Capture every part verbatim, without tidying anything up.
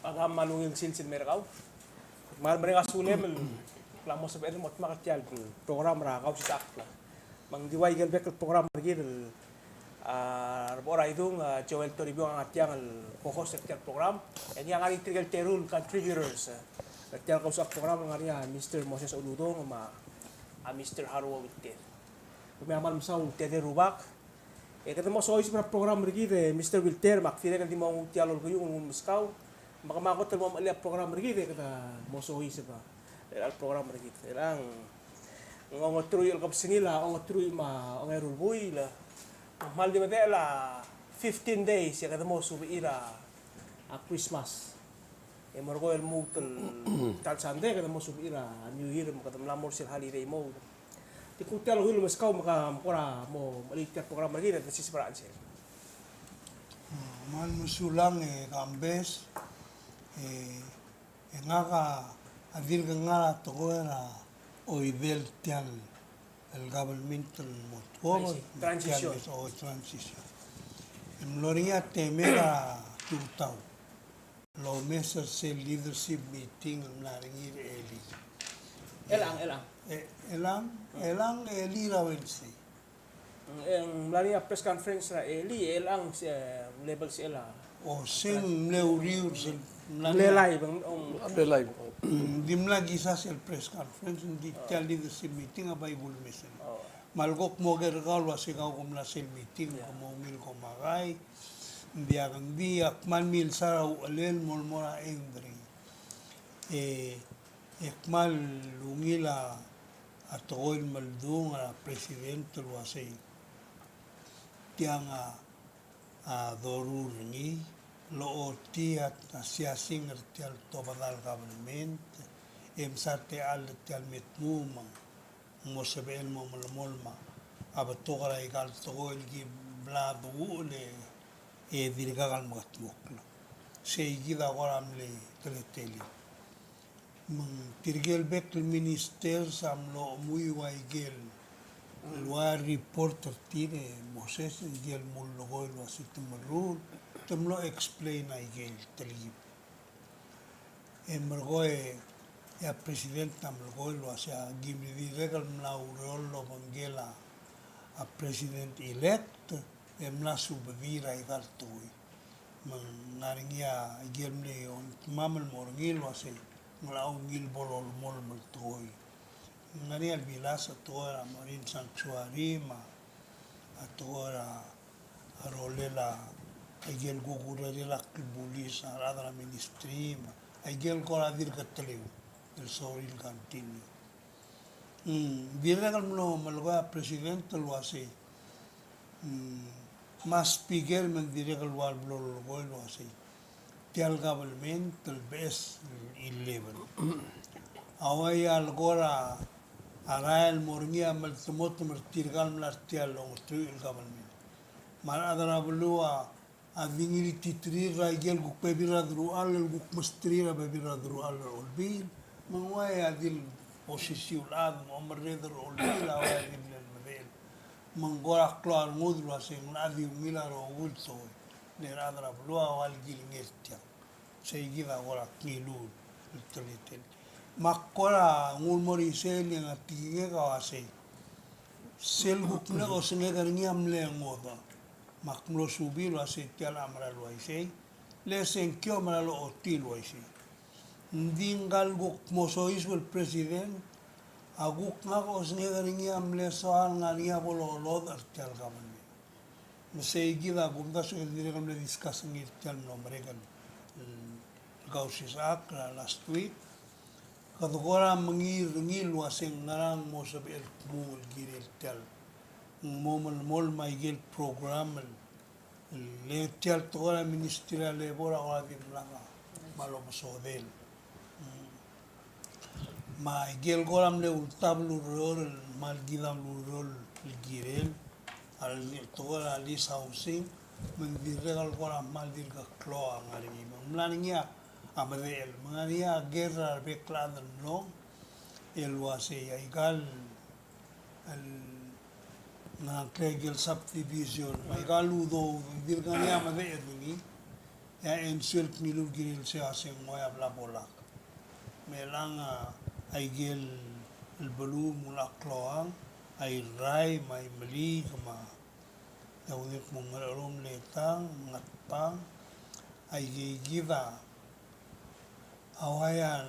A kmal ungil sils el mer kau. Me kmal mereng a sulem el mla mo sebechel el mo dmak er tia el program er a Kausisechakl. Me ng di ua ikel bek el program er kid el, a, Rebechor Aidung, a, Joel Toribiong a ngar tiang el co-host er tia el program. E ngii a ngar er ngii tirke el teru el contributors, a, er tia el Kausisechakl program, ngar er ngii a Mister Moses Uludong me a Mister Haruo Wilter. Me a kmal mesaul el tedei el rubak. E kede mo soiseb er a program er kid e Mister Wilter, me ak dirrek el di mo nguu tia el olekeiuch el nguu el meskau. Me kemam a kot el mo mechelii a program er kid e kede mo soiseb er a program er kid. E ng ongeteruich el kebesengil a ongeteruich me a ongeru el buil. Me kmal di medechel a fifteen days e kede mo subechir a Christmas. E merekong e lmuut el ta el Sunday kede mo subechir a New Year, me kede mla mo er sel holiday mode. Di kuk tia el ungil el meskau me ke kora mo mechelii tia el program er kid e de siseb er a chelsel. Kmal mesulang e Kambes, e, e ngak a dirk ngar er a tekoi er a oidel tia el government el mo tuobed, I see. Transition. Tia el, o, transition. E mlo er ngii a temed er a tutau el omes er sel leadership meeting el mla er ngii er a elii. Elechang, elechang. E, elechang, elechang, elii er a Wednesday. E ng mla er ngii a press conference er a elii, elechang se, e, level sel a. O, se ng mle uriul sel mla er ngii. Mle live, ng, ng. Mle live. Ng di mla kisa sel press conference, ng di tia el leadership meeting a bai bulemes er ngii. O. Me a lekuk mo oker er kau el uase kau kom mla sel meeting, ia, kom ungil kom a kai. Ng diak, ng di ak kmal milsa er a uchelel el mo, mo er a end er ngii. E, e kmal ungil a, a tekoi el meldung er a president el uasei tiang a, a doruul er ngii el ochotii a, a siasing er tia el tobedal government, e msa techall er tia el me tmuu me ng mo sebechel el mo melemolem a betok er aika el tekoi el ki bla duuchel e dirkak el mekedmokl. Sei kid a kora mle teletelel. Me ng tirke el bek el ministers a mlo chemuiu a ikel, el ua report er tir e Moses, ikel mle tekoi el uase te meruul, te mlo explain a ikel telkib. E merekong e a president a melekoi el uasei a ki dirrek el mla oureor el obengkel a president elect e mla subedii er aika el tekoi. Me ng ngar er ngii a ikel mle ongtimam el mo er ngii el uasei ng locha ungil bo lolemolem el tekoi. Ng ngar er ngii a lebilas a tekoi er a marine sanctuary me a tekoi er a a rolel a ikel kuk urerir a klbulis a rechad er a ministry me a ikel kora dirk teleu el sorir el continue. Mm, dirrek el mlo melekoi a president el uasei, mm, me a speaker me ng dirrek el ua el blo lolekoi el uasei tia el government el beches el eleven. A uai a lekora a rael el mo er ngii a meltemotem er tirka el mla er tia el ongeteruich el government. Me a rechad er a beluu a di ngiltiterir er a ikel kuk bebil er a deruchall el kuk mesterir a bebil er a deruchall er a Olbiil. Me ng uai a di el osisiu el chad me a omerreder er a Olbiil a uai a di mle medechel. Me ng kora klou a rengud el uasei ng locha di ungil a rokui el tekoi. Le rechad er a beluu a ua el kilengei er tiang. Sei kid a kora ngiluu el teletelel. Me ak kora nguu el mo er isei el ngar er a tekingek a uasei sel kuk mle osengek er ngii a mle ngodech. Me ak mlo subii el uasei tia el mera el uaisei. Le sengkio a mera el ochotii el uaisei. Ng di ngka el kuk mo soiseb el president a kuk ngak a osengek er ngii a mle soal ngar er ngii a bo lolodech er tia el government. Me sei kid a kumdasu e dirrek el mle discuss er ngii er tia el mlo merek el, el Kausisechakl er a last week. Kede kora mengiil er ngii el uasei ng ngerang mo sebechel el kmung el kirel tia el, ng mo melemolem a ikel program el, el le tia el tekoi er a Ministry er a Labor a kora di mla me a lomesodel. Mm. Me a ikel kora mle ultab el ureor el kmal kid a mle ureor el kirel, a le tekoi er a lease housing, me ng dirrek el kora kmal dirk klou a ngar er ngii. Me ng mla er ngii a medechel, me ng ngar er ngii a ker er a rebek el chad el mlong, el uasei aika el el ngar er ngii a ikel subdivision, me aika el udoud, ng dirk ngar er ngii a medechel er ngii, E a answer el ngiluu el kirel sei a se ng uai a bla bo lak. Me chelechang a ikel beluu a mla kloang, a Irrai, me a Imeliik, me a, e a ungil kmo Ngerchelong, Letang, Ngatpang, a ikeikid a uai a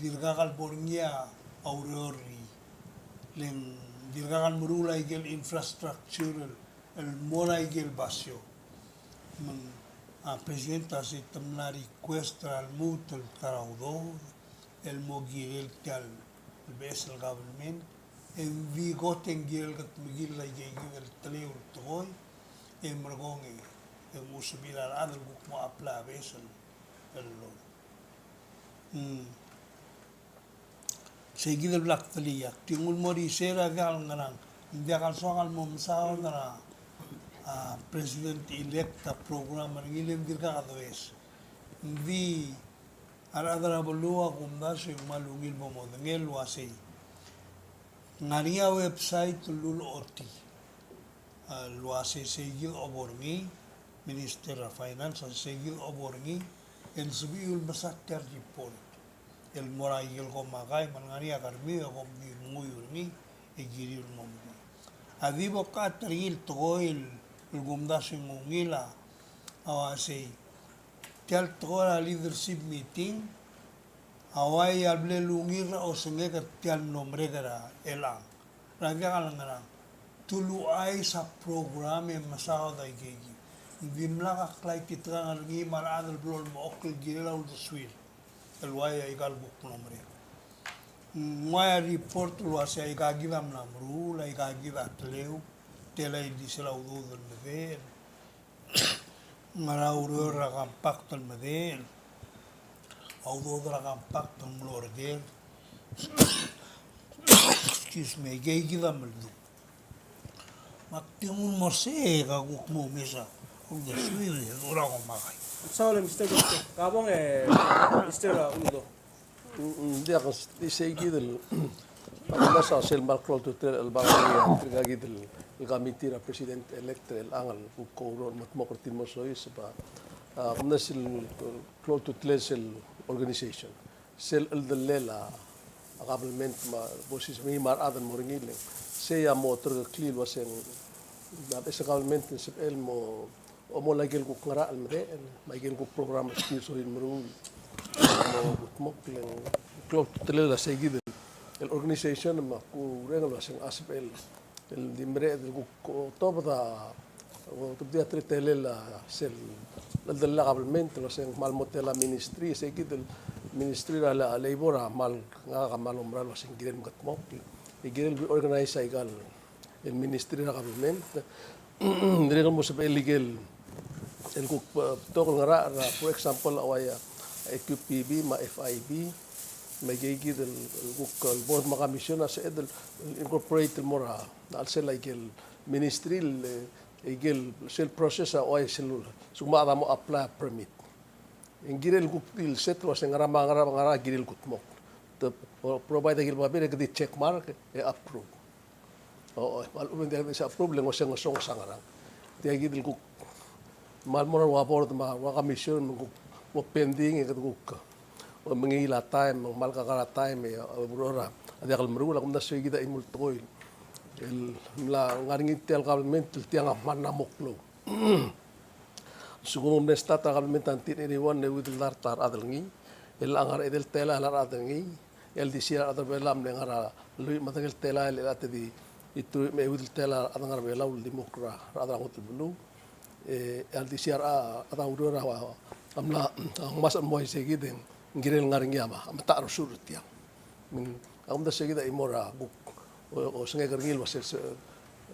dirkak el bo er ngii a ureor er ngii. Le ng dirkak el meruul a ikel infrastructure el el mo er a ikel basio. Me ng, a, President a se te mla request er a lmuut el ta er a udoud el mo kirel tia el beches el government, e ng di kot e ng kirel ketmekill a ikeikid el teleu el tekoi, e merekong e ng usbechir a rechad el kuk mo apply a beches el, el loan. Mm. Seikid el bla kdulii, ak di nguu el mo er isei er a diak el ngerang. Ng diak el soak el mo mesaod er a, a, President-elect a program er ngii le ng dirkak a does. Ng di a rechad er a beluu a kumdasu e ng kmal ungil bo modengei el uasei. Ng ngar er ngii a website el lulechotii. A, el uasei seikid a obo er ngii, Minister er a Finance, a seikid a obo er ngii, e ng sebechiu el mesa tia el report el mo er a ikel komakai, me ng ngar er ngii a kermiu e kom di menguiu er ngii, e kiriu el mo menguiu. A di bo kat er ngii el tekoi el, el kumdasu e ng ungil a, a uasei. Tia el tekoi er a leadership meeting, a uai a bla lungil er a osengek er tia el mlo merek er chelechang. Er a diak el ngerang, te uluuchais a program e mesaod a ikeikid. Ng dimlak a klai titekangel er ngii me a rechad el blo el mo oker el kirel a uldesuir el uai aika el kuk mlo merek. Ng uai a report el uasei aikakid a mla meruul, aikakid a teleu, tela ildisel a udoud el medechel. Ngera ureor er a compact el medechel, a udoud er a compact el mlo er ker. Excuse me, ikeikid a meldung. Me ak di nguu el mo er sei e ka kuk mo mesa uldesuir e dechor a komakai. Saul, Mister Doctor. Ka bong e, Mister Uludong. Mm, mm, diak, ng di seikid el, me a kumdasu a sel kmal klou a ultutelel el bang a tirkakid el, el committee er a President-elect er chelechang el kuk oureor el mengedmokl er tir el mo soiseb a, a, kumdasu el klou a ultutelel sel organization. Sel cheldellel a, a government me a bo lsiseb er ngii me a rechad el mo er ngii le ng sei a mo terkeklii el uaseng, a beches el government ng sebechel el mo omo er a ikel kuk ngerachel el medechel, me a ikel kuk program el tir sorir el meruul, mo kudmokl e ng klou a ultutelel a seikid el organization me a kureng el uaseng a sebechel el di mereched el kuk otobed a, otobedii a teletelel a sel cheldellel a government el uaseng kmal mo tela ministry, seikid el ministry er a labor a kmal, ngak a kmal oumera el uaseng kirel mengedmokl, e kirel reorganize aika el el ministry er a government. Dirrek el mo sebechel ikel, el kuk, eh, betok el ngerachel er a, for example, a uai a Q P B me a F I B, me ikeikid el, el kuk el board me a commission a sebeched el incorporate el mo er a, a chelsel a ikel ministry el, eh, ikel sel process a uai sel, se kuk me a chad a mo apply a permit. E ng kirel kuk di el set el uaseng ngera me a ngera me a ngera kirel kudmokl. Te pro-, provide a ikel babier e ke di check mark e approve. O, o, me a lechub e ng diak di se approve le ng oseng ngesonges a ngerang. Tia kid el kuk kmal mo er a ua board me a ua commission me ng kuk mo pending e kede kuk, o, mengiil a taem, me ng kmal kakar a taem e, o, oureor a diak el meruul, a kumdasu e kid a chimo el tekoi el mla ngar er ngii tia el government el tiang a kmal mla mo klou. Sekum ng mle start a government nineteen eighty-one e euid el dart a rechad er ngii, e chelechang a edei el telael a rechad er ngii, e a ildisir a rechad er a Belau a mle ngar er a lluich me a tang el telael, e chelechang e te di, e te, me euid el telael a rechad er a Belau el di mo er a rechad er a ngodech el beluu, e a ildisir a rechad a ureor a mla ngmasech el mo uaisei kid e ng kirel ngar er ngii a metachersuir er tiang. Me ng, a kumdasu e kid a chimo er a kuk, o, osengek er ngii el uasei,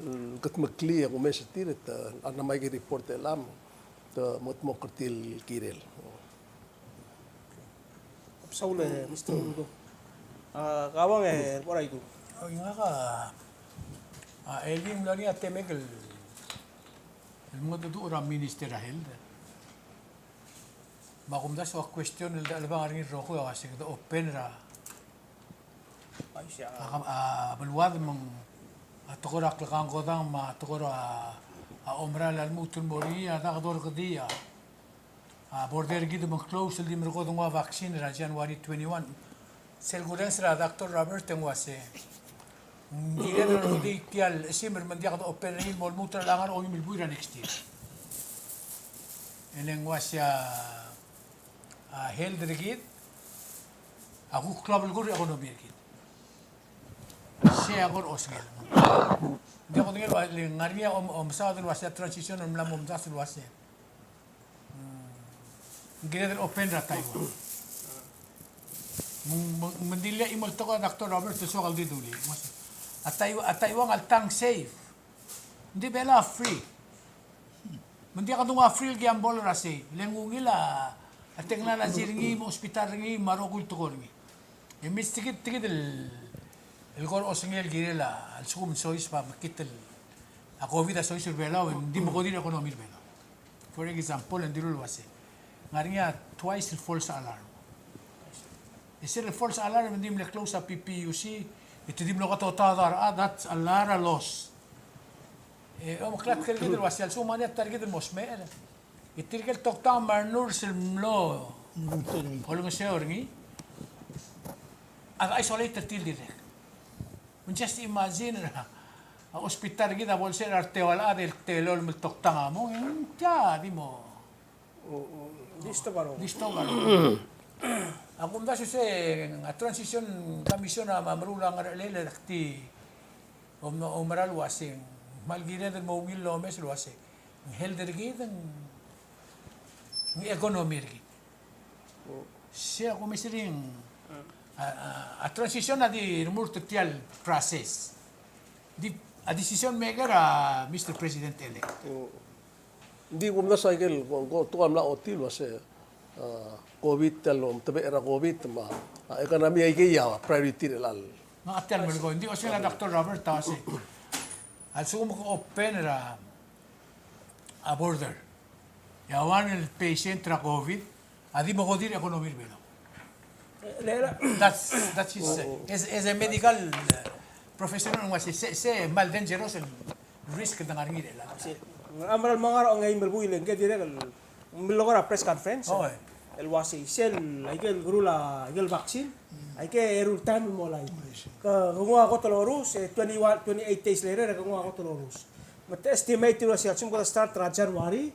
el kedmeklii a kumes er tir, e te, a mla me aike el report er chelechang, te mengedmokl er tir el kirel. Saul, e, Mister Uludong. A, ka bong e, bo er a idu. O, ngak a, a, e di mla er ngii a temek el, el mengedecheduch er a Minister er a Health. Me a kumdasu a question el, el bang er ngii el rokui a uasei kede open er a, a, a beluad me ng, a tekoi er a klekangkodang me a tekoi er a, a omerael a lmuut el mo er ngii, a dak dorekedii a a border er kid me ng close el di merekod el nguu a vaccine er a January twenty-one. Sel kurenges er a Doctor Robert e ng uase, mm, kired el di tia el chesimer me ng diak dopen er ngii el mo lmuut er a ngar er a ongeim el buil er a next year. E le ng uase a, a health er kid a kuk klou a belkul er a economy er kid. Sei a kora osengel. Ng diak kudengei el ua, le ngar er ngii a om, omesaod el uase a transition el mla mo omdasu el uase, mm, ng kired el open er a Taiwan. Me ng, me ng, me ng di le chimo el tekoi a Doctor Robert el soak el di dulii. A Taiwan, a Taiwan a le tang safe. Ng di Belau a free. Me ng diak kede nguu a free el gamble er a safe. Le ng ungil a, a technology er ngii, me a hospital er ngii, me a rokui el tekoi er ngii. E mesterir kid, tia kid el, el kora osengel el kirel a, a lsekum ng soiseb a mekngit el, a COVID a soiseb er a Belau, e ng di mekodir a economy er a Belau. For example, e ng dilu el uase, ng ngar er ngii a twice el false alarm. E sel false alarm, e ng di mle close a PPUC, e te di mlo kot a, a, that's a lot of loss. E omeklatk er kid el uase a lsekum ng ngar er ngii a ta er kid el mo smecher, e tirke el toktang me a renurse el mlo olengeseu er ngii a de isolate er tir el dirrek. Me ng just imagine er a, a hospital er kid a bo lsebechel er a reteua el chad el telolem el toktang a mong, e ng tia di mo Di stop a rokui. Di stop a rokui. A kumdasu e se a transition commission a meruul a ngerechelel e ak di om-, oumera el uase ng kmal kired el mo ungil el omes el uase ng health er kid, ng economy er kid. Se a kumes er ngii a, a, a transition a di remurt er tia el process. Di, a decision maker a Mister President elect. Ng di kumdasu a ikel, ko, ko, tekoi a mla ochotii el uase, a, COVID el omtebechel er a COVID me a, a, economy a ikei a priority er chelecha el. Me a tia el melekoi, ng di osengel a Doctor Robert a uase, a lsekum ke open er a, a border, e a one el patient er a COVID a di mekodir a economy er a Belau. That's, that's his, as, as a medical, uh, professional, ng uase se, se, se kmal dangerous el risk el dengar er ngii er chelecha. Sei. A mera el mo ngar er a ongeim el buil e ng dirrek el mlo ko er a press conference. Oh, e. El uase sel, aike el kerul a, aike el vaccine, aike eru el taem el molai. Ke, ke nguu a kot el orus, e twenty-one, twenty-eight days later, ke nguu a kot el orus. Me te estimate el uase a lsekum kede start er a January,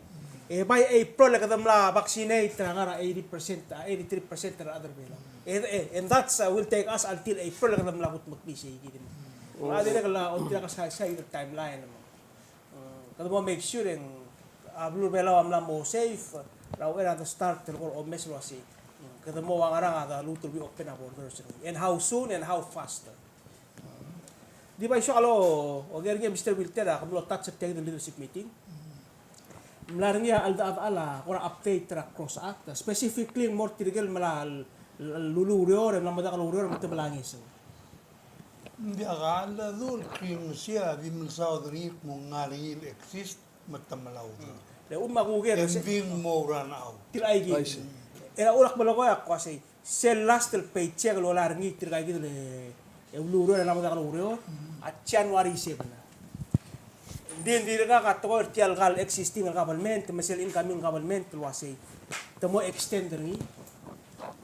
e by April e kede mla vaccinate er a ngar er a eighty percent, a eighty-three percent er a rechad er a Belau. E, e, and that's, uh, will take us until April e kede mla kutmeklii sei kid. Me a dirrek el, uh, ongtil a kesai, sai el timeline. Uh, kede mo make sure e ng a beluu er a Belau a mla mo safe, er a uchei er a de start el kora omes el uase, uh, kede mo ua ngerang a de lmuut el reopen a borders. And how soon and how fast. Di bai soak el oker er ngii a Mister Wilter a ke mlo touch er tia kid el leadership meeting. Mla er ngii a cheldechedechal a kora update er a CROSS Act, specifically ng mo er tirke el mla l-, l-, luluureor, e mla mo diak loureor, me te mla ngeseu. Ng diak a cheldecheduch el kringesiu a di mle saod er ngii el kmo ng ngar er ngii el exist, me te mla udoud. Le uchul me a kuker e ng di ng mo run out. Tirka ikid. I see. E a uchul ak melekoi a kmo uasei, sel last el paycheck el olai er ngii tirka ikid el, e, uluureor e ng mla mo diak loureor, a January seven. Ng di, ng dirkak a tekoi er tia el kal existing el government, me sel incoming government el uasei te mo extend er ngii.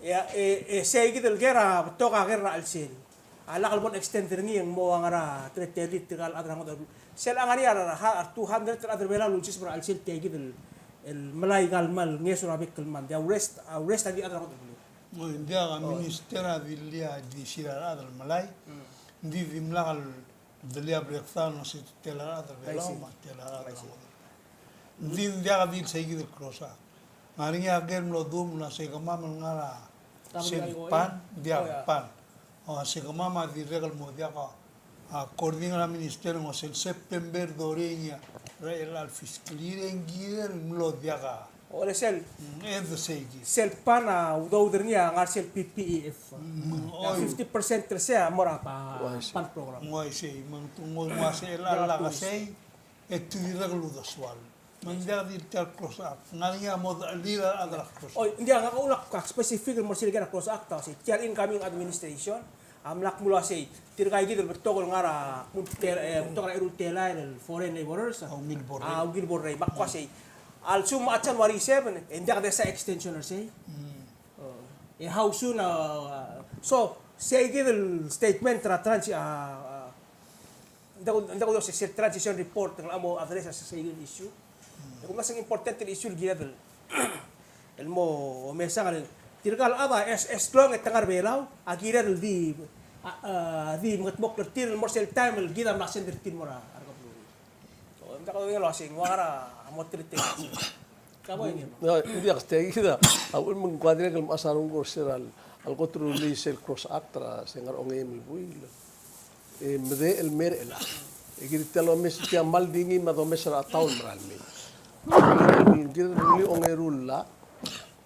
E, e, e sei kid el ker a betok a ker er a chelsel. A lak el bo el extend er ngii e ng mo ua ngar er a teletelel tirka el chad er a ngodech el beluu. Sel ngar er ngii a, a, a two hundred el chad er a Belau el ulsiseb er a chelsel tia kid el, el melai kal mal ngeso er a bek el month. Ng di a rest, a rest a di chad er a ngodech el beluu. Ng diak a minister a dilu a di sel a rechad el melai. Ng di dimlak el delii a breakdown el uasei te tela rechad er a Belau me a tela rechad er a ngodech. Ng di, ng diak di sei kid el CROSS Act. Ng ngar er ngii a ker el mlo duum el uasei kemam el ngar er a sel PAN, ng diak, PAN. O, uasei kemam a dirrek el mo diak a, according er a minister, ng uasei sel September doring er a chelecha el fiscal year e ng kirel el mlo diak a. O, le sel. Mm, e de sei kid. Sel PAN a udoud er ngii a ngar er sel PPEF. Mm, a oi. Fifty percent er sei a mo er a PAN program. Ng uaisei, me ng, ng uaisei el lak a sei, e te dirrek el uldesuel. Me ng diak di tia el CROSS Act. Ng ngar er ngii a mo de chelir a rechad er a CROSS Act. Oi, ng diak, ngak a ulak specific el mo er sel ker er a CROSS Act a uasei tia el incoming administration a mla kmo uasei tirka ikid el betok el ngar er a, e, betok er a eru el telael el foreign laborers. A ungil bo el rei. A ungil bo el rei. Me ak uasei A lsekum a January seven, e ng diak desa extension er sei. Mm. Oh. E how soon, uh, so, sei kid el statement er a transi-, uh, uh, ng diak, ng diak, se, se transition report, ng mo address a sei kid el issue. Mm. E kuk mla se ng important el issue el kired el, el mo mesang el, tirka el chad a, as, as long e te ngar er a Belau, a kired el di, a, a, di mengedmokl er tir el mo er sel taem el kid a mla send er tir el mo er a, a rekeblul. So, ng diak dodengei el uasei ng ua ngera a mo treat. Ka bo, ng diak, tia kid a, a uchul me ng kuk dirrek el mechas a renguk er sel, a le kot el rullii sel CROSS Act er a se ngar er a ongeim el buil. E medechel el mer chelechang. E kid tia el omes, tia kmal di ngii me a domes er a chetaol el merael mei. Kid el rullii ongeru el llach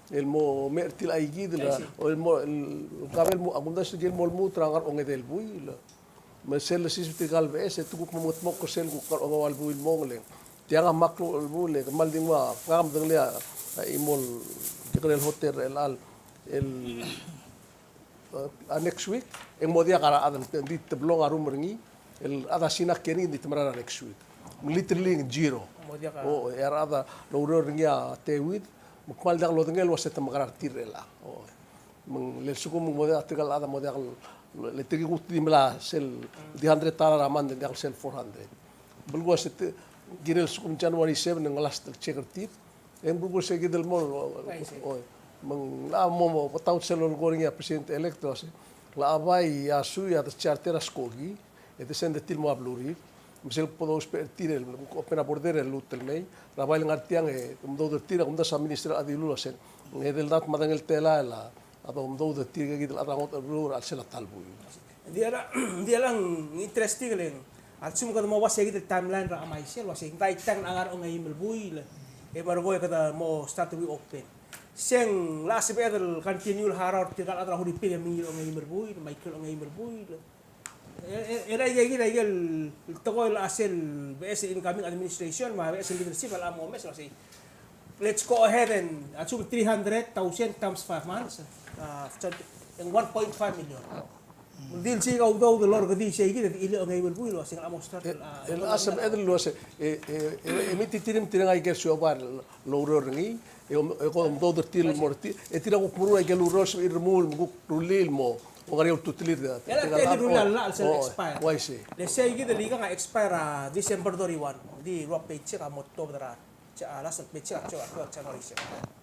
el mo mer tir a ikid el, o el mo, el, kabel mo, a kumdasu el mo lmuut er a ngar er a ongedei el buil. Me sel lesiis er tirka el beches, e te kuk mo mengedmokl er sel kuk ngar er a ongeua el buil el mo ngelekek. Tiang a kmal klou el buil, e kmal di nguu a, ngak a medengelii a, a chimo el kekerei el hotel er chelechang el, a, next week, e ng mo diak a rechad el di teblong a room er ngii, el chad a Sina kiei er ngii, ng di te merael er a next week. Me literally ng zero. Mo diak a. O, e a rechad a loureor er ngii a teuid, me kmal diak lodengei el uase te mekerang er tir er chelechang. O. Me ng le lsekum ng mo diak tirka el chad a mo diak el, le tirke kuk di mla sel di hundred dollar a month, ng diak el sel four hundred. Belkul a se te, kirel lsekum January seven e ng last el check er tir. E ng belkul se kid el mo, o, o, me ng locha mo, mo, mo taut sel lolekoi er ngii a president elect el uase, locha bai a sui a de charter a skoki, e de send er tir el mo er a belurir. Me sel bo dousbech er tir el open a border el lmuut el mei er a bai el ngar tiang e mdoud er tir, a kumdasu a minister a dilu el uase ng edei el dart me a dengel telael a domdoud er tirke kid el chad er a ngodech el beluu er a chelsel a ta el buil. Ng di a, ng di a interesting le ng, a lsekum kede mo ua se kid el timeline er a chemaisel, ua se ng dai tiang a ngar er a ongeim el buil e merekong e kede mo start reopen. Se ng locha sebeched el continue el harau er tirka el chad er a Huripil e mengiil er a ongeim el buil, me a ikrel a ongeim el buil. E, e, e, er a ike kid, a ike el tekoi el a sel beches el incoming administration, me a beches el leadership, a locha mo omes el uasei, let's go ahead and assume three hundred thousand times five months. Uh, so, ng one point five million. Ng di el sei a udoud el orrekedii sei kid, e di chile a ongeim el buil el uasei ng locha mo start el, a, e, el locha sebeched el uasei, e, e, e, e, mititir me tireng a ikel siobai el oureor er ngii, e, e, ko, omdoud er tir el mo er tir, e tir a kuk meruul a ikel ureor el sebechir el remuul, me kuk rullii el mo, mo ngar er ngii a ultutelir. E a, e a, rullii a llach el sel expire. Uaisei. Le sei kid el ikang a expire a December thirty-one, di ua paycheck a mo tuobed er a, a last paycheck a tuobed er a January seven.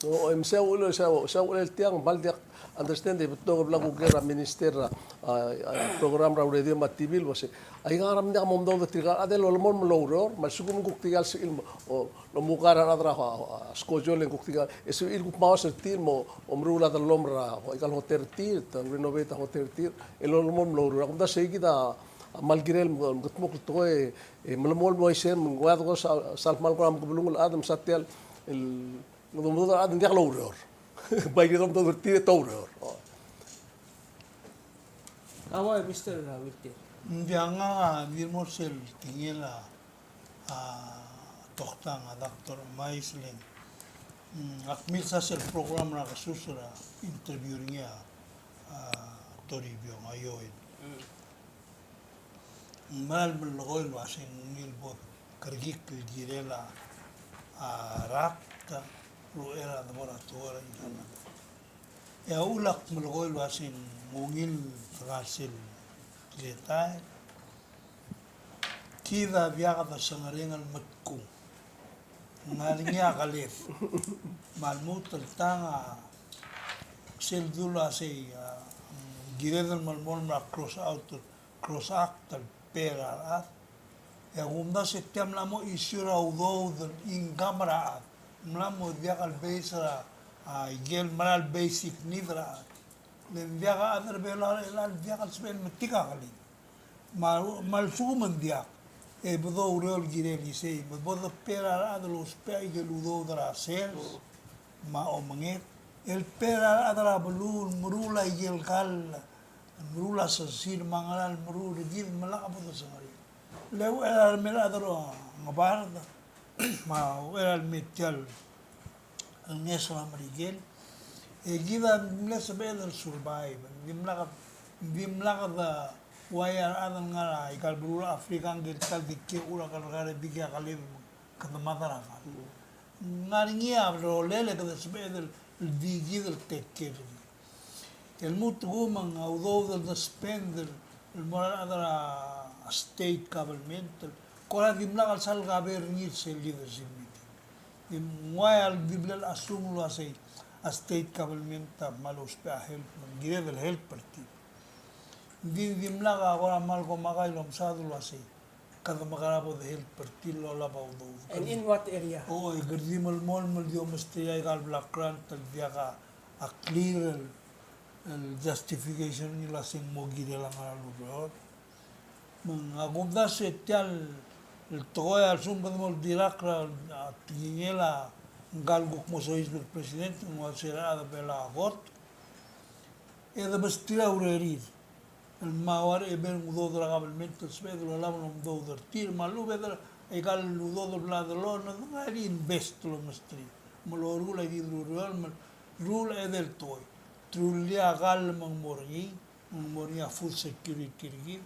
O, e me sei a uchul, sei a, sei a uchul el tiang, kmal diak understand e betok el bla kuk er a minister er a, a, a, program er a radio me a T V el uasei, aika ngar er a mle diak mo omdoud er tirka el chad el lolemolem el oureor, me a lsekum kuk tirka el sebechir el mo, o, lomukar a rechad er a, a, a, schedule e ng kuk tirka, e sebechir el kuk maos er tir el mo, omeruul a dellomel er a, o, aika el hotel er tir, te renovate a hotel er tir, e lolemolem el oureor. A kumdasu sei kid a, a kmal kirel el mengedmokl el tekoi, e, melemolem el uaisei, me ng ua dekor sel, sel kmal kora mekebelung el chad, me sa tia el, el, ng domdoud a rechad e ng diak loureor. Bai kede omdoud er tir e te oureor. O. Kau a, Mister Wilter. Ng diak, ngak a di mo er sel tekingel a, a, toktang a Doctor Emais le ng, mm, ak milsa sel program er a kesus er a interview er ngii a, a, Toribiong a Ioel. Mm. Ng mera el melekoi el uasei ng ungil bo kerekikl el kirel a, a, rakt el uchei er a debo er a tekoi er a internet. E a uchul ak melekoi el uasei ng ungil el ngar sel teletael, kid a diak desengereng el medkung. Ng ngar er ngii a keled. Me a lmuut el tang a sel dul uasei, a, kired el melemolem er a cross out, cross act el pay er a rechad. E a kumdasu e tia mla mo issue er a udoud el income er a chad. Mla mo diak el base er a, a, ikel mera el basic need er a chad. Le ng diak a chad er a Belau el diak el sebechel el metik a keled. Me a, me a lsekum ng diak, e bo doureor el kirel isei, me bo de pay er a rechad el ousbech a ikel udoud er a sers, me a omenged, el pay er a rechad er a beluu el meruul a ikel kall, meruul a sesir me a ngera el meruul er kid me lak bo desengerenger. Le uchei er a remei el chad er a Ngebard, me a uchei er a remei tia el ngeso er a Merikel, e kid a mle sebeched el survive. Ng dimlak, ng dimlak de uai a rechad el ngar er a ikal beluu er a Africa, ngike el ta el di kiei er a Karibik e a keled me kede mad er a kall. Ng ngar er ngii a rolel e kede sebeched el di kid el take care er ngii. El lmuut el kmo ng udoud el de spend el mo er a rechad er a state government el kora dimlak el sal kaber er ngii er sel leadership meeting. Ng ua el di mle assume el uasei a state government a kmal ousbech a help, ng kired el help er tir. Ng di dimlak a kora kmal komakai el omesaod el uasei kede mekerang e bo de help er tir el olab a udoud. And in what area? O, e kede di melemolem el di omesterir aika el block grant el diak a clear el, el justification er ngii el uasei ng mo kirel a ngar er a ureor. Me ng a kumdasu e tia el tekoi a lsekum kede mo oltirakl er a tekingel a ngka el kuk mo soiseb el president, ng uasei a rechad er a Belau a kot e de mesterir a urerir el mo ua e bo el udoud er a kabelment el sebeched el olab el omdoud er tir, me a lechub e de aika el udoud el bla de loan e de ngar er ngii invest el omesterir. Me loruul aika el ureor me loruul a edei el tekoi. Te rullii a kall me ng mo er ngii, me ng mo er ngii a food security er kid.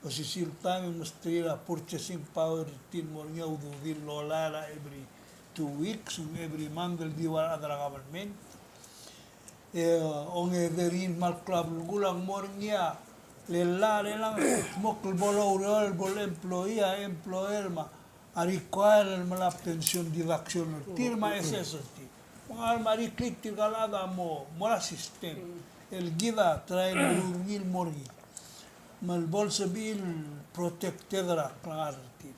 Osisiu el taem e mesterir a purchasing power er tir el mo er ngii a ududir el lolai er a every two weeks, me ng every month el di ua a rechad er a kabelment. E ongedei er ngii el kmal klou a belkul a ng mo er ngii a lelechang, lelechang, mo kuk bo loureor el bo el employee, a employer me a require el melai a pension deduction er tir me a S S er tir. Me ng kmal mera el klik tirka el chad a mo, mo er a system el kid a try el meruul er ngii el mo er ngii. Me bo el sebechir el protected er a klengar er tir.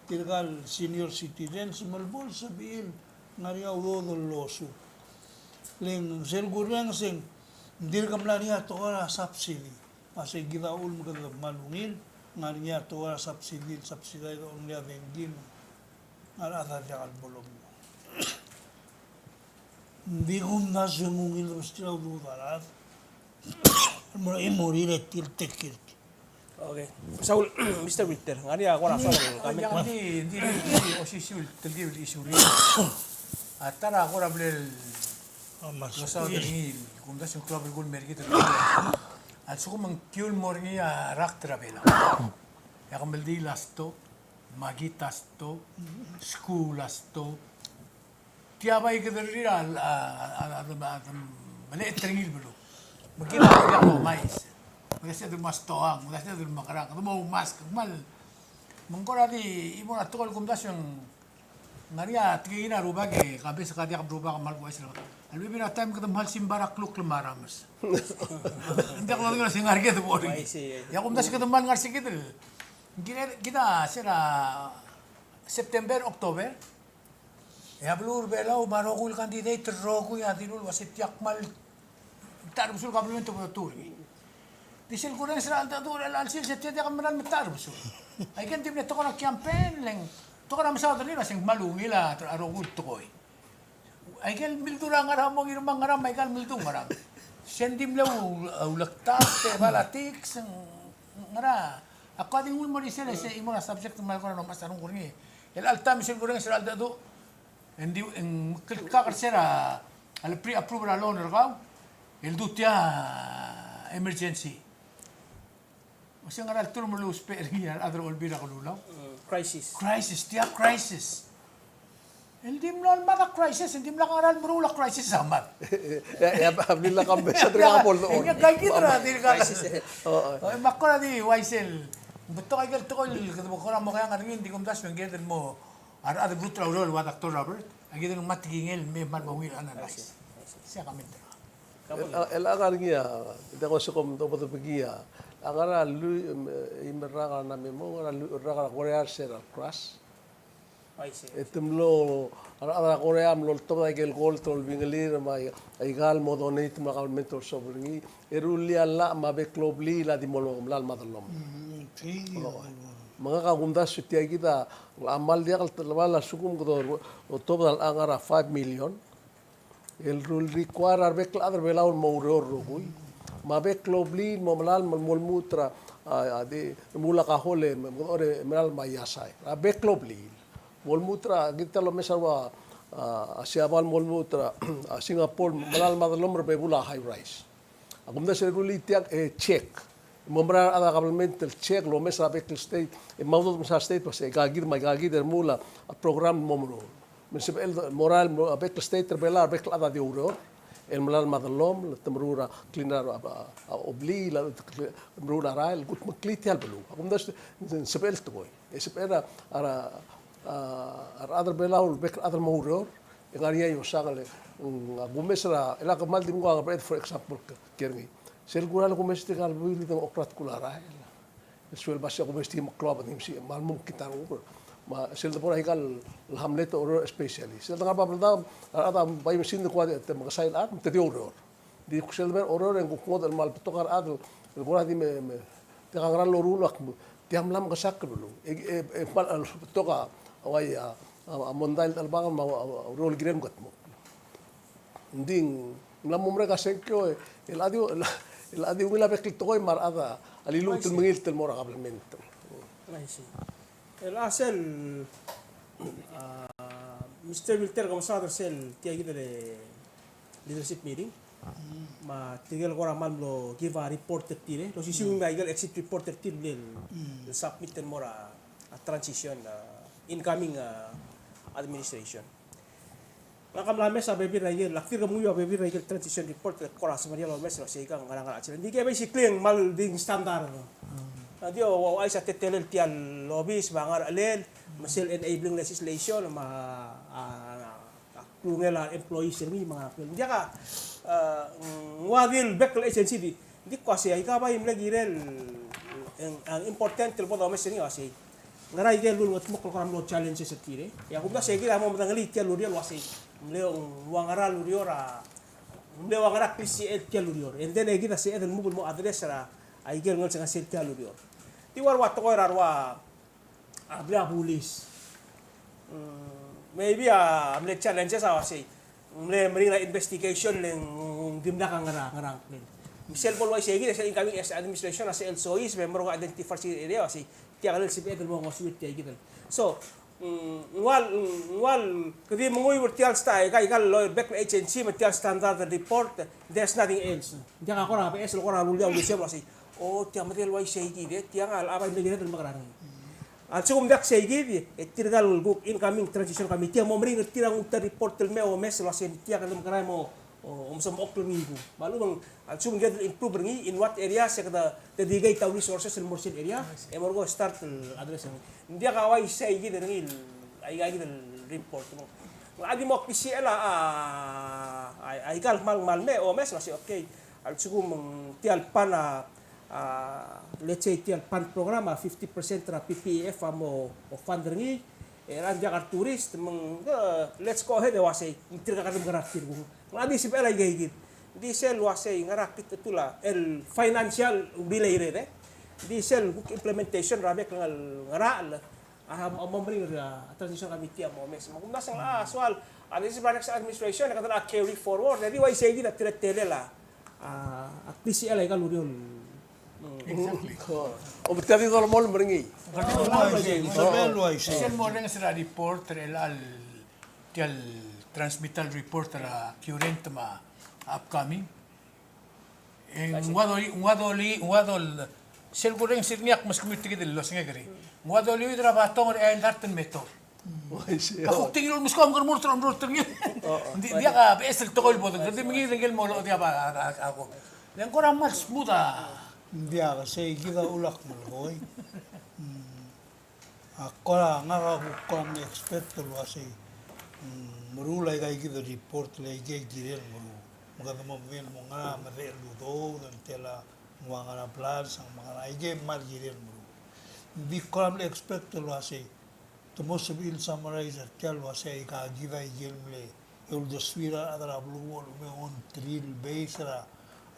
Tirka el senior citizens me bo el sebechir el ngar er ngii a udoud el losuk. Le ng sel kurrenges e ng dirk mla er ngii a tekoi er a subsidy. Me sei kid a uchul me kede kmal ungil, ngar er ngii a tekoi er a subsidy, subsidize er a dengki me a rechad a diak el bo lomuu. Ng di kumdasu e ng ungil el mesterir a udoud a rechad el mo er a chimorir e tir el take care er tir. Okay. Saul, Mister Winter, ng ngar er ngii a kora soal el comment? Ng di, ng di, ng di osisiu el telkib el issue er ngii. A ta er a kora mle losaod er ngii, kumdasu e ng klou a belkul el mer kid el, a lsekum ng kiu el mo er ngii a rakt er a Belau, e a kemeldiil a stop, me a kid a stop, skuul a stop, tia bai kede rirellii a, a, a, a, a, a melecheter er ngii el beluu. Me kid a diak lomais. Me ng sebeched el mo stoang, me ng sebeched el mekerang, kede mo mask, kmal. Me ng kora di, e mo er a tekoi el kumdasu e ng ngar er ngii a tekingir a rubak e, ka bes ka diak rubak me a lekuchais er a, a lechub er a taem kede mle simbai er a klukl me a rames. Ng diak lodengei el se ng ngar er kid el bo er ngii. E a kumdasu e kede mle ngar er se kid el, kid a, kid a se er a September, October, e a beluu er a Belau me a rokui el candidate el rokui a dilu el uasei tia kmal metacherbesul a kabelment el bo dotuu er ngii. Di sel kurrenges er a cheldecheduch er chelecha el sils e tia diak el mera el metacherbesul. Aike el di mle tekoi er a campaign, le ng tekoi er a mesaod er ngii el uasei ng kmal ungil a rokui el tekoi. Aike el mildu er a ngerang, mo ngii er a ngerang, me aika el mildu er a ngerang. Se ng di mle u-, ulektak, e politics, ng ngerang. Ak kuk di nguu el mo er isei, e sei mo er a subject me a kora mlo mechas a renguk er ngii. El alta me sel kurrenges er a cheldecheduch, e ng di, e ng meklkak er se er a, a le pre-approve er a loan er kau, el dmu tia emergency. Uasei ngera el term el lousbech er ngii a rechad er a Olbiil er a Kelulau? Mm, crisis. Crisis, tia crisis. El di mlo el mad a crisis, el dimlak a ngera el meruul a crisis a mad. E a, e a, a blil a kambes a dirkak bo el dechor. E ng kaikid er a dirkak. Crisis, e. O, o. O, me ak kora di uaisei el betok aike el tekoi el kede bo kora mo keang er ngii, ng di kumdasu e ng kired el mo a rechad el bluut er a ureor el ua Doctor Robert, a kired el ngmai a tekingel el mei me kmal mo ungil el analyze. Sei a comment er ngak. El, el ngar er ngii a, ng diak kuk se kom dobo debekii a, a ngar er a lluich, em, e, eim el rak er a ngar er a memo, ngar er a lluich el rak er a Korea er se er a crash. E te mlo, a rechad er a Korea a mlo oltobed aike el gold el olbilengelir me aika el mo donate me a government a olsobel er ngii. E rullii a llach me a bek el blil a di mo melalem a dellomel. Mm, okay. O. Me ngak a kumdasu e tia kid a, a kmal diak el telebal a lsekum kede otobed a ngar er a five million. El ru-, require a rebek el chad er a Belau el mo oureor el rokui. Me a bek el blil el mo melalem el mo lmuut er a, a, a di, remuul a kajol e, me, me, melalem a iasai. A bek el blil. Mo lmuut er a, kid a lomes a ua, a, a Siabal mo lmuut er a, a Singapore, melalem a dellomel er a bebul a high rise. A kumdasu e rullii tiang e check. Mo mera a rechad er a government el check el omes er a bek el state, e mo udoud el omes er a state, me se aika kid me aika kid e remuul a program el mo meruul. Me ng sebechel el mo er a, mo er a bek el state er a Belau, bek el chad a di oureor el melai me a dellomel, te meruul a clean er a, a, a, obliil, te meruul a rael, kutmeklii tia el beluu. A kumdasu e ng sebechel el tekoi. E sebechel a, a, a, a rechad er a Belau, bek el chad el mo oureor, e ng ngar er ngii a iosang el, mm, a kumes er a, e le kmal di mnguu a ngebeched, for example, ke, kiei er ngii. Sel kuk er a kumes er tirka el buil, di ng oklatk a rael. El suelb a se kumes e di meklou a bedengem, se kmal mo mekngit a renguk. Me sel debo er aika el hamlet er a Oreor especially. Sel dengar er a Babeldaob, a rechad a bai mesin e kuk di te mekesai el chad, me te di oureor. Di kuk sel debo er a Oreor e ng kuk ngodech el kmal betok a rechad el kora di me, me, diak a ngera el loruul, ak, tia mla mekesakl el beluu. E, e, e kmal, el betok a, a uai a, a, a mondai el chelebangel me a, a, a ureor el kirem el kedmokl. Ng di ng mla mo merek a sengkio, e, el chad a di, el chad a di ungil a bek el tekoi me a rechad a liluut el mengilt el mo er a kabelment. I see. El a sel, a, Mister Wilter, ke mesaod er sel tia kid el leadership meeting. Me tirke el kora kmal mlo give a report er tir, e. Losisiu me aike el exit report er tir el, el submit el mo er a, a transition, a incoming, a administration. Ngak a mla mes a bebil er a ikel, ak dirk menguiu a bebil er a ikel transition report el kora semeriar el omes el uasei kang ngerang, ngerang a challenge. Ng di ke basically ng kmal di standard. Ng di o, o, ouchais a teletelel tia el obis me a ngerechelel, me sel enabling legislation, me a, a, a klungel a employees er ngii me a, ng diak a, e, ng ua di el bek el agency di, ng di kuk uasei aika bai mle kirel, e, e, important el bo domes er ngii a uasei ngera aike el ulengetmokl el kora mlo challenges er tir, e. E a kumdasu e kid a mo medengelii tia el ureor el uasei, mle ua ngera el ureor a, mle ua ngera klisichel tia el ureor. And then e kid a sebeched el mo, mo address er a, aike el ngelsengesel tia el ureor. Di ua, ua tekoi er a rua, a, mle a bulis. Mm, maybe a mle challenges a uasei ng mle meringel a investigation le ng dimlak a ngera, ngera ngklel. Me sel bo el uaisei kid, e sel incoming administration a sel sois, me mo er a identify er sel area, uasei tia kid el sebeched el mo ngosuir tia kid el. So, mm, ng ua, mm, ng ua, ke di menguiu er tia el sta, aika, aika el bek el agency me tia el standard report, there's nothing else. Ng diak a kora beches el kora rullii a ulisem el uasei, o, tia medal uaisei kid, e, tiang a, a bai mle kired el mekerang. A lsekum ng diak sei kid, e tirka el kuk incoming transition committee a mo meringel er tir a nguu tia el report el me omes el uasei tia kede mekerang e mo, o, omesomechokl er ngii kung. Me a lechub e ng, a lsekum ng kired el improve er ngii, in what area se kede dedicate a resources el mo er sel area, e mo er ngii a start el address er ngii. Ng diak a uaisei kid er ngii el, aika kid el report. Ng di mo klisichel a, a, a, aika el kmal, kmal me omes el uasei, okay. A lsekum ng tia el PAN a, a, let's say, tia el PAN program a fifty percent er a P P E F a mo, mo fund er ngii, e ng diak a tourist, me ng, e, let's go ahead e uasei, ng tirka kede mekerang er tir kung. Ng di sebechel aika kid. Di sel uasei ngera kltechetul a, el financial related, e. Di sel kuk implementation er a bek el ngerachel, a, a mo meringel er a transition committee a mo omes. Me a kumdasu e ng, a, soal, a, this is my next administration, e kede carry forward, e di uaisei kid a teletelel a, a, a klisichel aika el ureor. Exactly. O, o, betok a di dolemolem er ngii. Sel mo orrenges er a report er chelecha el tia el transmittal report er a current me a upcoming. E ng ua doli, ng ua doli, ng ua dol, sel kurrenges er ngii ak meskemiu tia kid el osengek er ngii. Ng ua doliuid er a batong er a eai el dart el metor. Uaisei. Ak kuk tingil el meskau me ke remurt er a omrurt er ngii. Ng di, ng diak a beches el tekoi el bo dengei, ng di mengiil er ngii el mo locha diak a, a, a, ko. Le ng kora kmal smooth a. Ng diak, sei kid a ulak melekoi. Mm. A kora, ngak a kuk kora mle expect el uasei, mm, meruul aika kid el report el aike el kirel meruul. Me kede mo medengei el mo ngera a medechel el udoud, ng tela ng ua ngera a blals, me a ngera aike el kmal kirel meruul. Ng di kora mle expect el uasei, te mo sebechir el summarize er tia el uasei aika kid a ikel mle, e uldesuir a rechad er a beluu el me on trial base er a,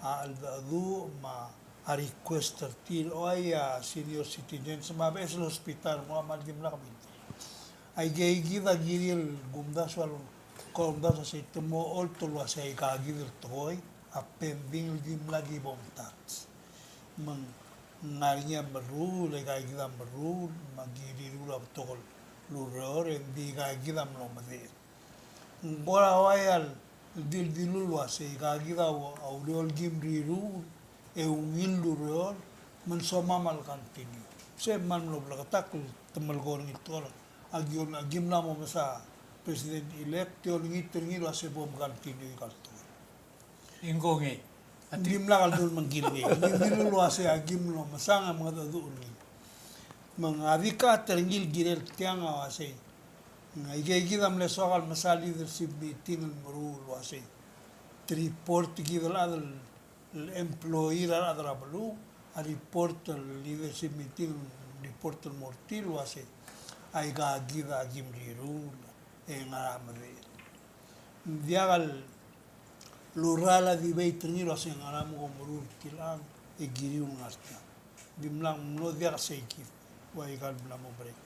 a cheldecheduch me a request er tir, oi, a senior citizens me a beches el hospital me a kmal dimlak a big deal. Aike kid a kirir el kumdasu el, kumdasu a sei te mo ocholt el uasei aika kid el tekoi a pending el dimlak ki bo mtouch. Me ng ngar er ngii a meruul, aika kid a meruul, me a kiriruul a betok el ureor, e ng di aika kid a mlo medechel. Ng kora ua el dildilu el uasei aika kid a ureor el kim riruul, e ungil el ureor, me ng somam a le continue. Se kmal mlo bleketakl el te melekoi er ngii el tekoi. Aki, aki mla mo mesa president elect, e olengit er ngii el uase bo mcontinue ikal tekoi. Ng ko ngii. Ng dimlak el dul mengkil ngii. Ng di milil el uase aki mlo mesang e mengedecheduch er ngii. Me ng a di cut er ngii el kirel tiang a uasei, ng aikei kid a mle soak el mesa leadership meeting el meruul el uasei te report kid el chad el employee er a rechad er a beluu a report el leadership meeting, report el mo er tir el uasei aika kid a ki mriruul e ngera a medechel. Ng diak el loureor a debate er ngii el uasei ngera me kom meruul tirkang e kiriu el ngar tiang. Dimlak mlo diak sei kid, ua ikal bla mo break.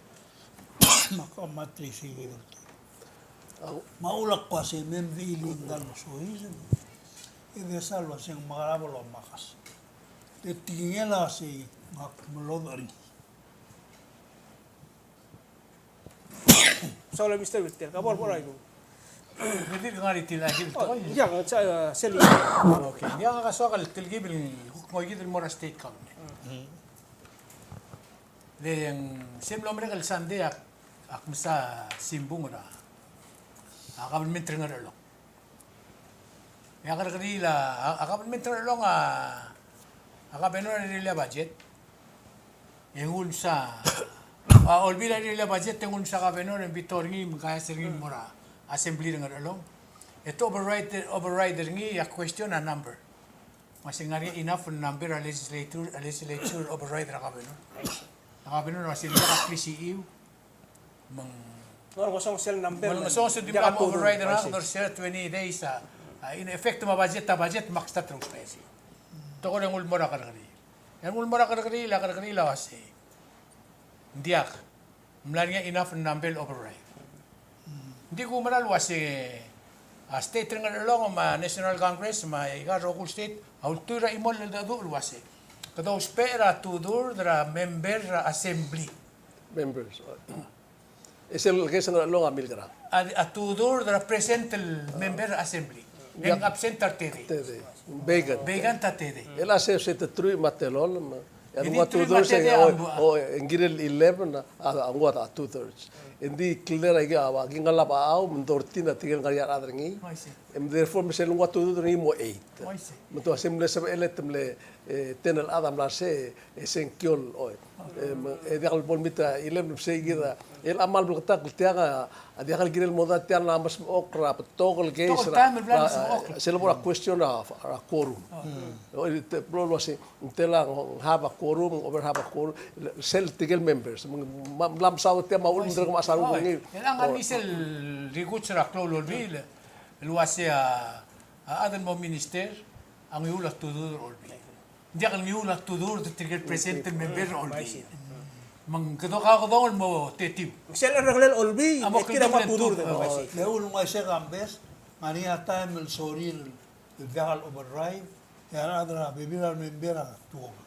Me ak omat er isei kid el. Me a ulak kua se mem di iling kal soiseb. E de sal uasei ng mekerang el omakas. E tekingel a sei ngak melodech er ngii. Saul, Mister Wilter, ka bo er a iko. Ng dirk ngar er tir a kid el tekoi. Ia, sa, sel. Okay. Ia, ngak a soak el telkib el kuk ngoikid el mo er a state government. Le ng sel mlo merek el Sunday ak, ak mesa simbung er a, a government er a Ngerchelong. E a kerrekeriil a, a, a government er a Ngerchelong a, a governor a rirellii a budget. E nguu el msa, a, Olbiil a rirellii a budget, e nguu el msa governor e ng veto er ngii, me ng kaias er ngii el mo er a assembly er a Ngerchelong. E te override, override er ngii a question a number. Me se ng ngar er ngii a enough el number a legislature, a legislature override er a governor. A governor a se ng diak a please iu. Me ng, me ng ngesonges el number, me ng ngesonges el number, override er ngak, there's twenty days a, a, in effect me a budget, a budget me ak start er a usbechel. Te ko er a nguu el mo er a kerrekeriil. E a nguu el mo er a kerrekeriil, a kerrekeriil a uasei ng diak, ng mla er ngii a enough el number el override. Ng di kumerang el uasei a state er a Ngerchelong me a National Congress me aika el rokui el state a ultuil er a chimo el cheldecheduch el uasei kede ousbech er a two third er a member er a assembly. Members. E sel case er a Ngerchelong a milkerang. A, a two third er a present el member er a assembly. E ng absent a re tedei. Tedei. Vacant. Vacant a tedei. E le se, se te truich me a telolem. E a nguu a two thirds e ng kirel eleven, a, a nguu a two thirds. E ng di clear aike a, a kingalab a chau, me ng thirteen a tirke el ngar er ngii a rechad er ngii. Oh, I see. E me therefore me sel nguu a two thirds er ngii mo eight. Oh, I see. Me te ua se mle sebechel e te mle, e, ten el chad a mla er sei, e sengkio el, oi. E, me, e diak el bo lmit a eleven, me sei kid a, el a kmal bleketakl tiang a, a diak el kirel mo dart tiang el mla mesmechokl er a betok el case er a, sel bo er a question er a, er a quorum. Oi, te blo el uasei, ng tela ng have a quorum, ng over have a quorum, sel tirke el members. Me ng mla mesaod tiang me a uchul me ng dirk mechas a renguk er ngii. El ngar er ngii sel rikuts er a klou el Olbiil el uasei a, a chad el mo minister a ngiuul a two third er a Olbiil. Ng diak el ngiuul a two third er tirke el present el member er a Olbiil. Me ng kede kakedong el mo tetiu. Sel cherrengel a Olbiil, a mo tir a two third. Me a uchul me uaisei e Kambes, ng ngar er ngii a taem el sorir el diak el override, e a rechad er a bebil er a remember a tuobed.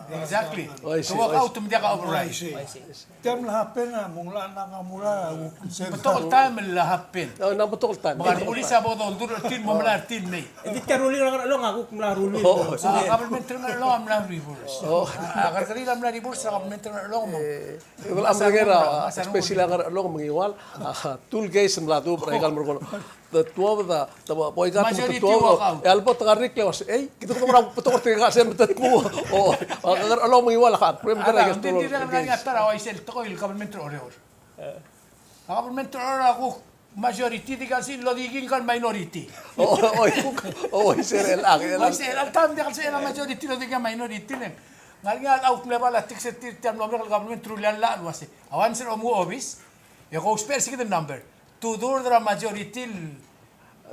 Exactly. Oh, I see, I see. Tuobed a out me diak a override. I see. Tia mla happen a mo ngklel a Nakamura, a kuk sel. Betok el taem el happen. Oh, ng betok el taem. Me a rebulis a bo doldurech er tir el mo melai er tir el mei. E di tia ruling er a Ngerchelong a kuk mla ruling. Oh. A government er a Ngerchelong a mla reverse. Oh. A kerrekeriil a mla reverse er a government er a Ngerchelong me. E, e, a, especially a Ngerchelong me a Ngiwal, a, two case a mla dubech er aika el merekong. Te tuobed a, te bo, bo aika te tuobed, e a lebo te ngar er ngii el uasei, ei, kede kuk mo er a betok er tirka sel me te dmu. O, a Ngerchelong me a Ngiwal a ka, problem. Ng di dirrek el ngar er ngii a ta er a uaisei el tekoi el government er a Oreor. A government er a Oreor a kuk majority, di kal sel lodikii ngka el minority. O, o, o, uaisei el, el, uaisei el, el taem diak el sebechel a majority, lodikii a minority, le ng ngar er ngii a out level a politics er tir, tia el mlo merek el government, truly a llach el uasei. A once er a omuchel a obis, e ko ousbech er se kid el number. Two third er a majority el,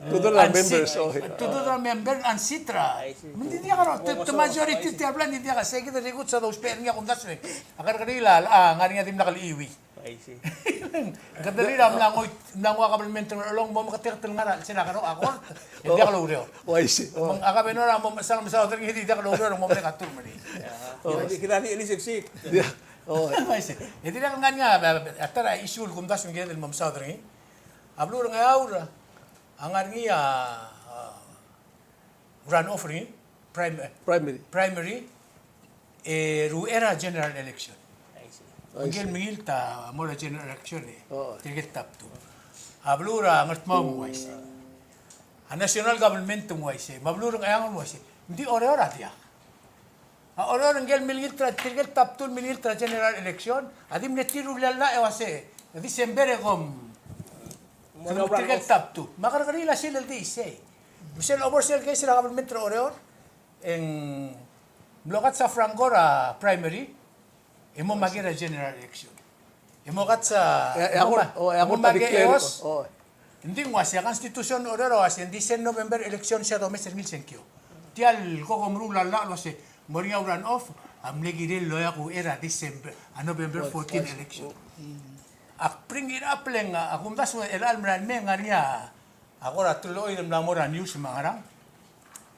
two third er a members, o. Two third er a member el unseat er a. I see. Me ng di diak a, te, te majority tia el bla, ng di diak a, se kid el rikuts a dousbech er ngii a kumdasu e. A kerrekeriil a, a, ngar er ngii a dimlak el chiuii. I see. Kerrekeriil a mla ngoi, mla nguu a government er a Ngerchelong mo meketeket el ngar er a, sel a karo, a kor, e diak loureor. O, I see. O. Me ng a governor a mo mechesang mesaod er ngii e di diak loureor, mo merek a term er ngii. Ia. O. Kid a di, di seksik. Ia. O. I see. E dirrek el ngar er ngii a, a, a ta er a issue el kumdasu el kired el mo mesaod er ngii. A beluu er a Ngeaur a ngar er ngii a, a, runoff er ngii, prim-, primary. Primary, e ruchei er a general election. I see. Ngike el mengilt a mo er a general election e. O. Tirke el top two. A beluu er a Ngardmau a uaisei. A national government a uaisei. Me a beluu er a Ngcheangel a uaisei. Ng di Oreor a diak. A Oreor ngike el milengilt er a, tirke el top two el milengilt er a general election, a di mle tir a rullii a llach e uase December e kom, tirke el top two. Me a kerrekeriil a sel el di sei. Me sel obo er sel case er a government er a Oreor, e ng mlo kats a Franco er a primary, e mo makei er a general election. E mo kats a, e, e mo ma-, e mo makei a Eos. Ng di ng uase a constitution er a Oreor a uase ng di sel November election se a domes er ngii el sengkio. Tia el ko kom meruul a llach el uase ng mo er ngii a run off, a mle kirel el oeak uchei er a December, a November fourteen election. Ak bring it up le ng, a kumdasu el chelecha el merael mei e ng ngar er ngii a A kora te locha el mla mo er a news me a ngerang.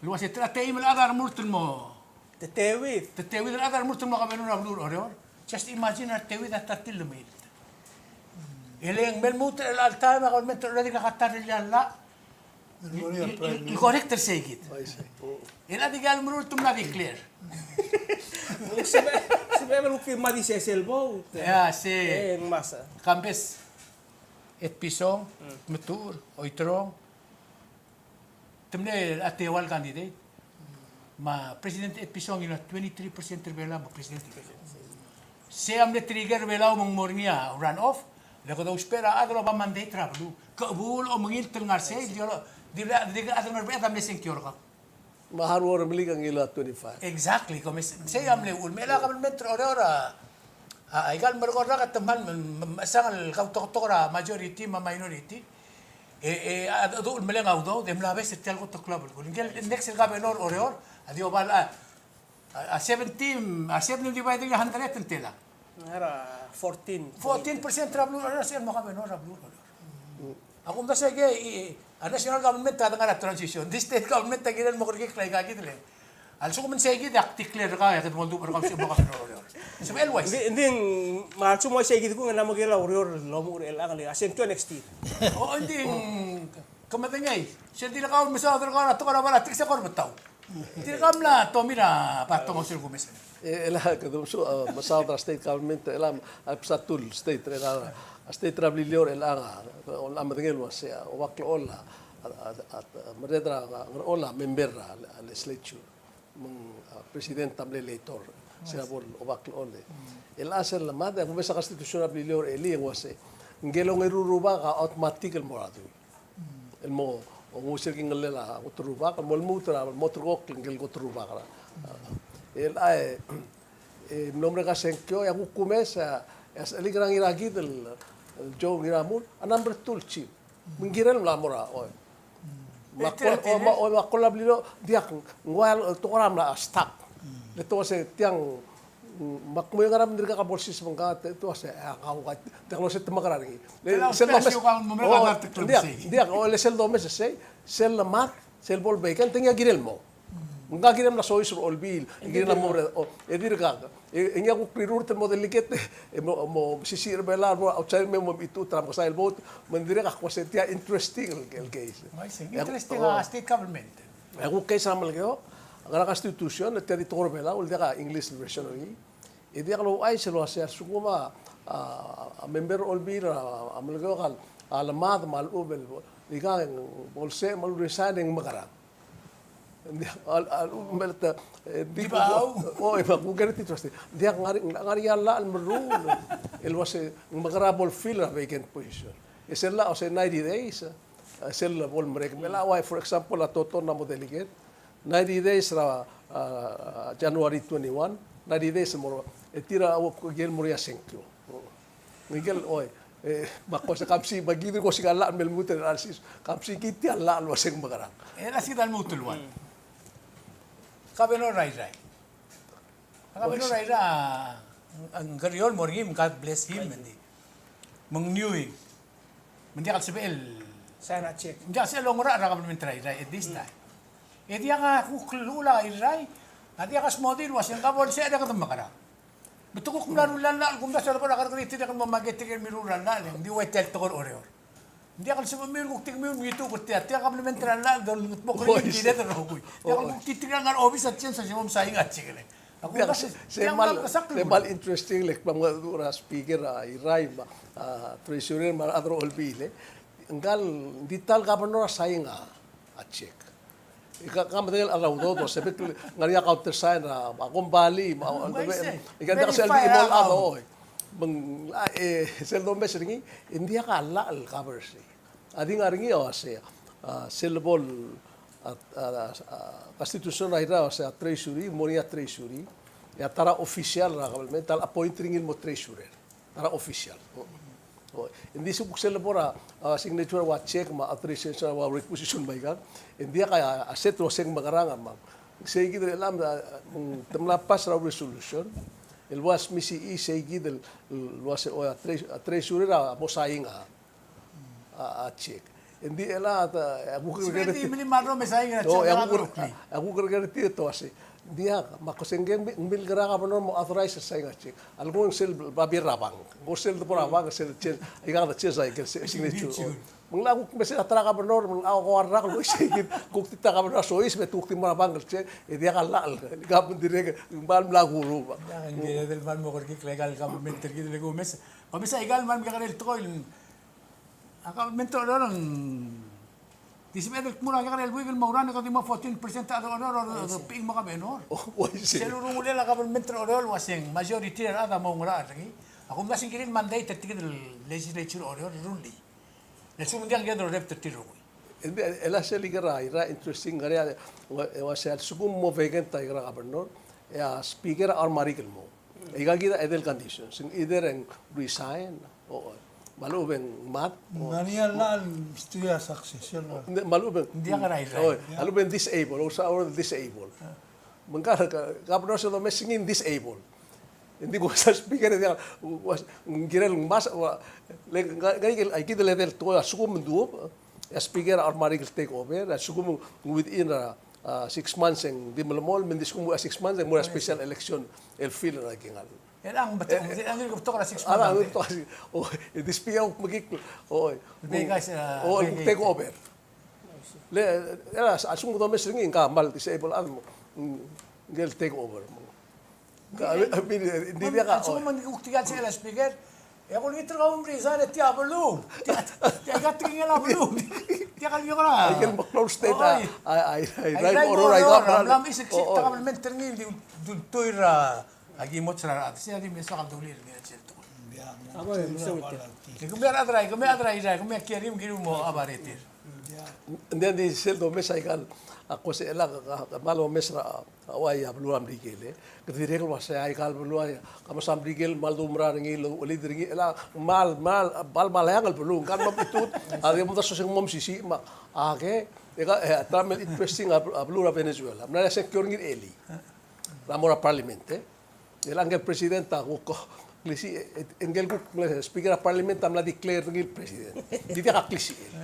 El uase te, a teim el chad a remurt el mo. Te teuid. Te teuid el chad a remurt el mo governor er a beluu er a Oreor. Just imagine a reteuid a ta er tir el lemilt. E le ng me lmuut er chelecha el taem e a government er a Oreor a dirkak a ta er a llach. El, el, el correct er seikid. El chad a dikea lemeruul te mla declare. Sebechem, sebechem el kuk di mad isei sel vote. Ia, se. E, ng masa. Kambes. Etpison, Metuchel, Oiterong. Te mle a teua el candidate. Me a President Etpison a ngiluu a twenty-three percent er a Belau me a President er a Belau. Se a mle trigger er a Belau me ng mo er ngii a run off, le kede ousbech er a chad el oba mandate er a beluu. Ke chebuul a omengilt el ngar sei, di, di, di, di, a chad el ngar er a Belau a mle sengkio er kau. Me a hard work er a Meliik a ngiluu a twenty-five. Exactly, ko mes-, sei a mle uchul. Me a government er a Oreor a, a, aika el merek el rak a te kmal me, me, mechesang el kautoketok er a majority me a minority. E, e, a, a, uchul me le ng a udoud, e mla obes er tia el kot el klou a belkul. Ngike el next el governor er a Oreor, a di oba el, a, a, a seventeen, a seventeen divided by hundred ng tela. Ng ngar er a fourteen. Fourteen percent er a beluu er a Oreor a sel mo governor er a beluu er a Oreor. A kumdasu e ke, i, a national government a dengar er a transition. Di state government a kirel mo kerekikl aika kid le. A lsekum ng seikid e ak declare er kau e kede mo oldubech er kau el mo governor er a Oreor. Sebechel el uaisei. Ng di, ng di, me a lsekum ng uaisei kid kung e ng mo kirel a ureor el omuchel er chelechang e le a sengkio next year. O, ng di, ke medengei. Sel dirkak el mesaod er kau er a tekoi er a politics e kora betau. Tirka mla tomir a batong a usul kumes. E, e le kede msu, e, mesaod er a state government, e le a, a, bsa tul state, e le a, a state er a Beliliou, e le a, a medengei el uase, a, oba klechol a, a, a, a, mereched er a, a, ngerchol a member er a, a, legislature. Me ng, a, president a mle legislator, se a bo el oba klechol e. E le a sel lemad, e a kumes a constitution er a Beliliou, e le ng uase. Ngike el ongeru el rubak a automatic el mo er a dui. El mo, o, nguu sel kingellel a kot el rubak, el mo lmuut er a, el mo ulterekokl ngike el kot el rubak er a. E le a, e, e, mlo merek a sengkio, e a kuk kumes, e, e, a sechelik er a Ngirakid el, el Joe Ngiramur, a number two el chief. Me ng kirel el mla mo er a, o. Me a kol, o, me a, o, me a kol a Beliliou, diak, ng ua el, tekoi er a mla stop. Le te uase tiang, me ak mo ngar er a dirkak a bo lsiseb ngka, te, te uase, e, ngak a, te kmo se te mekerang er ngii. Le, sel domes, o, diak, diak, o, le sel domes sei, sel lemad, sel bo el vacant, te ngii a kirel el mo. Ngka a kirel el mla soiseb er a Olbiil, kirel el mo er, o, e dirkak. E, e ngii a kuk rirurt el mo delegate, e mo, mo, sisiich er a Belau, mo outside me mo mechitechut er a mekesai el vote, me ng dirrek a kmo se tia interesting el, el case. Interesting a state government. E a kuk case er a Melekeok, a ngar er a constitution, e tia di tekoi er a Belau, el diak a English version er ngii. E diak louchais el uase a lsekum a, a, a member er a Olbiil er a, a Melekeok a, a lemad me a lechub el, ikang bo lsecher me a lresign e ng mekerang. Ng diak, a, a, a, me te, e, di, o, o, e, me a kuk ngar er tia el trust. Ng diak ngar, ngar er ngii a llach el meruul el uase ng mekerang bo lfill er a vacant position. E sel llach a uase ninety days, e, sel bo lemerek. Me a llach uai, for example, a Toton a mo delegate. Ninety days er a, a, January twenty-one, ninety days el mo, e tir a ua kirel el mo er ngii a sengkio. Ngikel, oi, e, me ak kmo se kemsik, me kid el kmo se a llach el me lmuut el analysis, kemsik kid tia el llach el uase ng mekerang. E, a sik a lmuut el uai. Governor er a Irrai. Governor er a Irrai, a, ng kerior el mo er ngii, God bless him, me ng di. Me ng new him. Me ng diak el sebechel. Sign a check. Ng diak el sebechel el oungerachel er a government er a Irrai at this time. E diak a kuk llechul a Irrai, a diak a smodii el uase ng ka bo lsecher e kede mekerang. Me te kuk mla rullii a llach el kumdasu e a debo er a kerrekeriil e tirke el mo market e tirke el mirruul a llach, e ng di ua tia el tekoi er a Oreor. Ng diak el sebechemiu el kuk tirkemiu el mengituk er tia, tia el government er a llach el dolengedmokl er ngii el kired el rokui. Ng diak el kuk tirke el ngar er a obis a change a se mo mesaing a chikel. Ng diak, se, se kmal, se kmal interesting, le kmal mengedecheduch er a speaker er a Irrai me a, a, treasurer me a rechad er a Olbiil, e. ngka el di ta el governor a sain a, a check. Ika, ka medengei el a udoud, se bek el ngar er ngii a countersign er a, a kombalii, me a, ika diak sel di verify el chad, oi. Me ng, a, e, sel domes er ngii, e ng diak a llach el cover er sei. A di ngar er ngii a uase, a, sel bo el, a, a, a, constitution er a Irrai a uase a treasury, mo er ngii a treasury, e a ta er a official er a government a appoint er ngii el mo treasurer. Ta er a official. O. O. Ng di se kuk sel bo er a, a, signature er a ua check me a authorization er a ua requisition me aikang. Ng diak a, a set el uase ng mekerang a mang. Sei kid el chelecha, a, te mla pass er a resolution el ua smisichii sei kid el, el uase, o, a tre-, a treasurer a mo sain a, a, a check. Ng di chelecha, a, a kuk, a kuk rekereti e te uase, ng diak, me a ko se ng mle, mle ngar er a governor mo authorize el sain a check. A lenguu ng sel babier er a bank. Ng sel debo er a bank, sel change, ika de change a ikel signature. Me ng locha kuk mesa a ta er a governor, me ng locha ko a rak el uaisei kid, kuk di ta er a governor a soiseb, me te kuk di mo er a bank el check, e diak a llach el, ika me ng dirrek, ng kmal mla kuruul. Ng kired el kmal mo kerekikl a ika el government er kid el kumes. Kumes a ika el kmal mekekerei el tekoi el A kabelment er a Oreor a ng di sebeched el kmo er a kekerei el buik el mo run e kede di mo fourteen percent a rechad er a Oreor, o, I see. Bechiu mo governor. O, I see. Sel urungulel a kabelment er a Oreor el uaseng majority er a rechad a mo ngerachel er ngii. A kumdasu e ng kirir el mandate er tirke el legislature er a Oreor el rullii. Le lsekum ng diak, ng kired el orrebet er tir el rokui. Ng di, e le sel ikel er a, er a interesting ngar er ngii a, e uase a lsekum mo vacant a ikel er a governor, e a speaker a Ormarik el mo. Ika kid a edei el conditions, either e ng resign, o, me a lechub e ng mad, o, ngar er ngii a llach el msterir a succession. Me a lechub e ng, ng diak er a Irrai. O, a lechub e ng disable, o, sa, or disable. Me ngka, ka, governor sel domes er ngii ng disable. Ng di kuk sa speaker, ng diak, ng kirel ngmasech, ua, le, ngar er ngii a kid el edei el tekoi a lsekum ng duubech, e a speaker a Ormarik el take over, a lsekum ng within a a, six months e ng di melemolem, me ng di lsekum a six months e ng mo er a special election el fill er a ikang. E ng betok, e ng di betok er a six months. A, ng betok er a six, o, e di speaker a kuk mekikl, o, e, o, kuk take over. Le, e a, a lsekum domes er ngii, ngka a kmal disable a chad, mm, ngike el take over. Ka, I mean, e, ng di diak a, o. A lsekum ng kuk tirka el speaker, e a kulengit er kau a resign, e tia beluu. Tia, tia, tia kingel a beluu. Tia ka el biok er a. Aikel meklou el state a, oi, a, a, a, a, Irrai me a Oreor, a Oreor, a mla mesa el kabelment er ngii el di ultuil er a, a ki mots er a rechad. Sei a di mesa a kabelment er ngii el sel tekoi. A bo, e, kemiu a rechad er a, kemiu a rechad er a Irrai, kemiu a kiei er ngii, kemiu mo a baretir. Ng di, ng di sel domes a ikal, a ko se el a, a, a kmal omes er a, a uai a beluu er a Merikel, e. Kede dirrek el uasei a ikal beluu a, ka mesa Merikel, kmal doumerang er ngii, el, el leader er ngii, el a, kmal, kmal, kmal maleang el beluu, ngka el mo bitut, a di mo ta soseng mo mesisiich, me a, a ke, e ka, e, a ta el mle interesting a, a beluu er a Venezuela. Mla er a sengkio er ngii el elii. Mla mo er a parliament, e. E le ngike el president a kuk klisiich, e, e, ngike el kuk, e, speaker er a parliament a mla declare er ngii el president. Di diak a klisichel.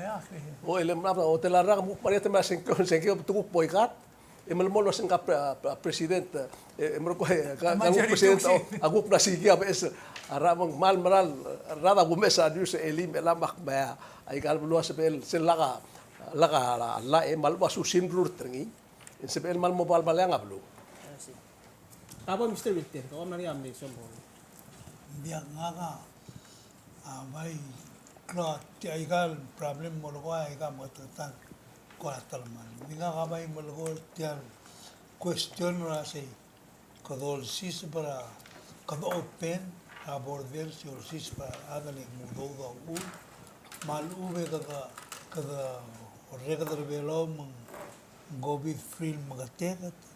O, e le mla, o, te la rak, me kuk mla er a sengkio, sengkio, te kuk boycott. E melemolem el uasei ngka pre-, pre-, president, e, e merekong, e, ka, ka kuk president, o, a kuk mla siik a beches, a rechad me ng kmal mera el, a rechad a kumes a news e elii me a lak me a, a ikal beluu a sebechel, sel lak a, lak a, la, la, e, me a lebo a susin rurt er ngii. E ng sebechel kmal mo balbaleang a beluu. A bo, Mister Wilter, kau a mla er ngii a mle soal. Ng diak, ngak a, a, bai klou a tia ikal problem el melekoi a ika meketeketang el kora telemall. Ng di ngak a bai melekoi er tia el question er a sei, kede olsiseb er a, kede open er a borders e olsiseb er a rechad el mo udoud a uchul, me a lechub e kede, kede orreked er a Belau me ng COVID free el meketeket,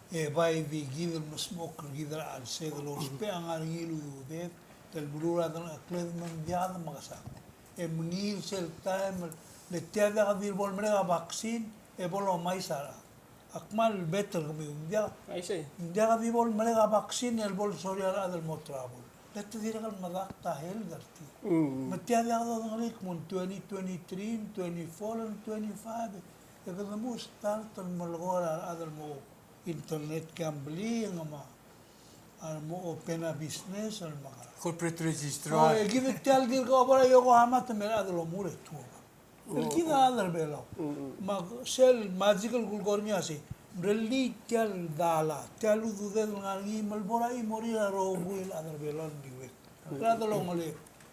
e bai di kid el mesmechokl er kid er a chelsed el ousbech a ngar er ngii el ududed el beluu er a delengchekled me ng diak de mekesang. E mengiil sel taem el, le tia diak di bo lemerek a vaccine, e bo lomais a rechad. Ak kmal bet el kemiu, ng diak, ng diak di bo lemerek a vaccine el bo lesorir a rechad el mo travel. Le te dirrek el medakt a health er tir. Mm. Me tia diak dodengelii el kmo ng twenty twenty-three, twenty-four, and twenty-five. E kede mo start el melekoi er a rechad el mo internet gambling me a, a mo open a business el me a. Corporate registrar. O, e kid tia el kirek a oba er a Yokohama te mei a rechad el omur e tuobed. El kid a rechad er a Belau. Mm. Me sel magic el kulekoi er ngii a sei, mrellii tia el dala, tia el ududed el ngar er ngii me lebo er a chimorir a rokui el chad er a Belau el mliuekl. Rechad el ongelek.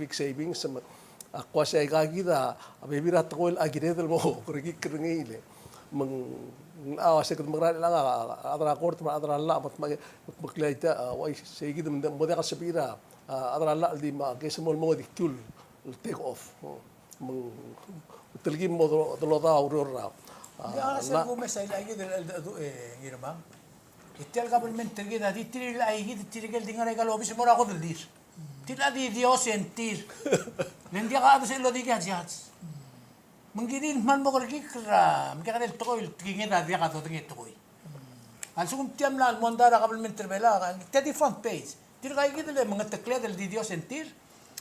specific savings, me a kuk uase aika kid a bebil er a tekoi el a kired el mo kerekikl er ngii le. Me ng, a uase kede mekerang el a, a, a chad er a kort me a chad er a llach, me te me, me, me klou a ita, a, uaisei kid me ng mo diak el sebechir a, a chad er a llach el di me a case el mo, mo di kiul el take off. Me ng telkib el mo dolo, dolodau a ureor er a, a, llach. Ng di a sel kumes a llach kid el, el, el, e, Ngirmang. E tia el government er kid a di tir el llach kid, tirke el di ngar er aika el obis el mo er a kodel er tir. Tir a di dios e ng tir. Le ng diak a chad el sel lodikii a judge. Me ng kirir el kmal mo kerekikl er a, me ng kired el tekoi el tekinged a diak a dodengei a tekoi. A lsekum tia mla mondai er a kabelment er Belau, tia di front page. Tirka kid el mengetekled el di dios e ng tir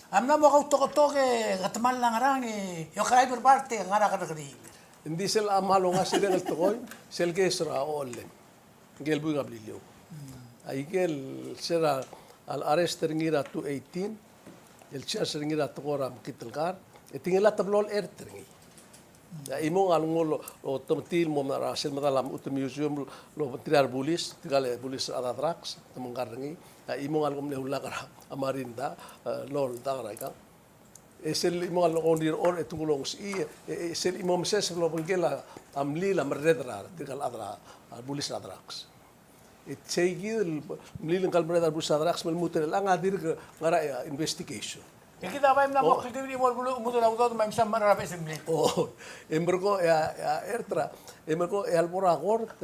a mla mo kautoketok e ke te mla ngerang e, e okeraib er a bart e ngar er a kerrekeriil. Ng di sel a mlo ngasireng el tekoi, sel case er a O L M. Ngikel buik a Beliliou. Aikel se er a, a le arrest er ngii er a two eighteen, el charge er ngii er a tekoi er a mekngit el kar, e te ngilai a teblo el ert er ngii. A chimong a lenguu el otemetii el mo er a sel medal a mechut el museum el obengterir a rebulis, tirka el bulis er a chad er a drugs, te mengkar er ngii. A chimong a lenguu el mle ulak er a Marinda, e, el oldak er aikang. E sel chimo a longrir er, e te kuk longesii, e, e sel chimo meses el obengkel a mlil a merreder er tirka el chad er a, a, bulis er a drugs. E sei kid el mlil ngka el merreder er a bulis er a drugs me lmuut er chelechang a dirk ngar er a, e, investigation. E kid a bai mla mo kldiu el chimo el beluu, lmuut er a udoud me a imsa mera er a beches el mlil. O, e merekong, e a, e a, ert er a, e merekong, e a lebo er a kort,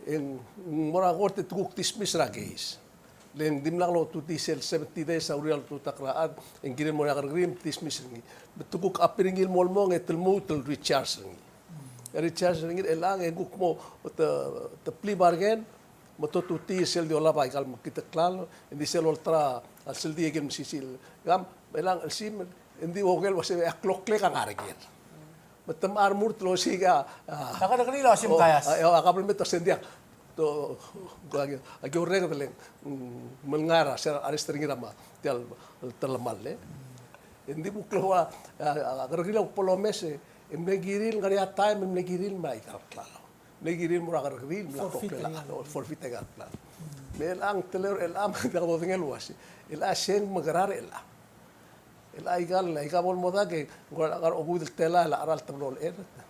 e ng mo er a kort e te kuk dismiss er a case. Le ng dimlak lotutii sel seventy days a uriul el oltutakl er a chad, e ng kirel mo er a kerrekeriil me te dismiss er ngii. Me te kuk appear er ngii el mo el mong e te lmuut el recharge er ngii. E recharge er ngii er chelechang e ng kuk mo te, te plea bargain, me te otutii sel di olab aika el mekngit el klalo, e ng di sel olterau a sel di ikel mesisiich el kam, chelechang el sim, e ng di oker el uasei a kloklek a ngar er ker. Me te mla remurt el osiik a, a, a kerrekeriil el uasei mkaias. A, a, a kabelment a uasei ng diak. To, aki, aki orreked el, mm, me lengar er a sel arrest er ngii er a ma, tia el, el telemall, e. Ng di kuk klou a, a, a kerrekeriil a kuk bo lomes, e, e mle kirir el ngar er ngii a taem, e mle kirir el mla ikal klalo. Mle kirir el mo er a kerrekeriil, mla forfeit er ngii. Forfeit er ngii el klalo. Me chelechang teleur chelechang, diak dodengei el uasei. Chelechang se ng mekerang chelechang. El aika el, aika bo lemodak e ng kora ngar er a okeuid el telael a cheral teblo el ert.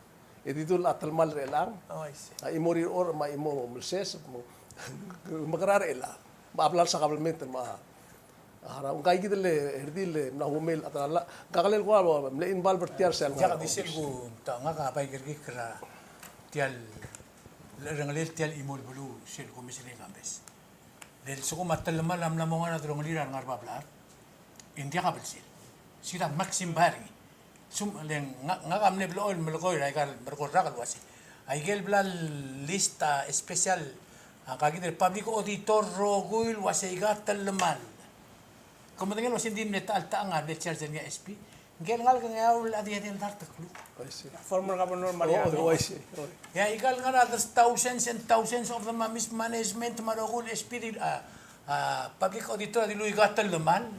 E di dul a telemall er chelechang. Oh, I see. A chimo er a rechorech me a chimo el seseb, me, mekerang er chelechang. Me a blals a kabelment me a, a, ngka kid el, er di le mla mo mei el chad er a llach. Ngka kmal kora mle involve er tia el sel. Diak di sel ku, ta, ngak a bai kerekikl er tia el, le rengelel tia el chimo el beluu sel ku mesengei kambes. Le lsekum a telemall a mla mo ngar er a delongelir a rengar er a bab el chad, e ng diak a belsel. Sel a maxim bar ngii. Sum, le ng, ngak a mle blechoel el melekoi er aika el merekong el rak el uasei, aike el bla list a special, a, ngka kid el public auditor el rokui el uasei aika telemall. Ke medengei el uasei ng di mle ta el ta ngar er a charge er ngii a S P. Ngike el ngalek e ng eua el chad el dart el kluk. I see. Former Governor Mariano. Oh, oh, I see. Oh. E aika el ngar er a, there's thousands and thousands of them a mismanagement me a rokui el S P, a, a, public auditor a dilu aika telemall.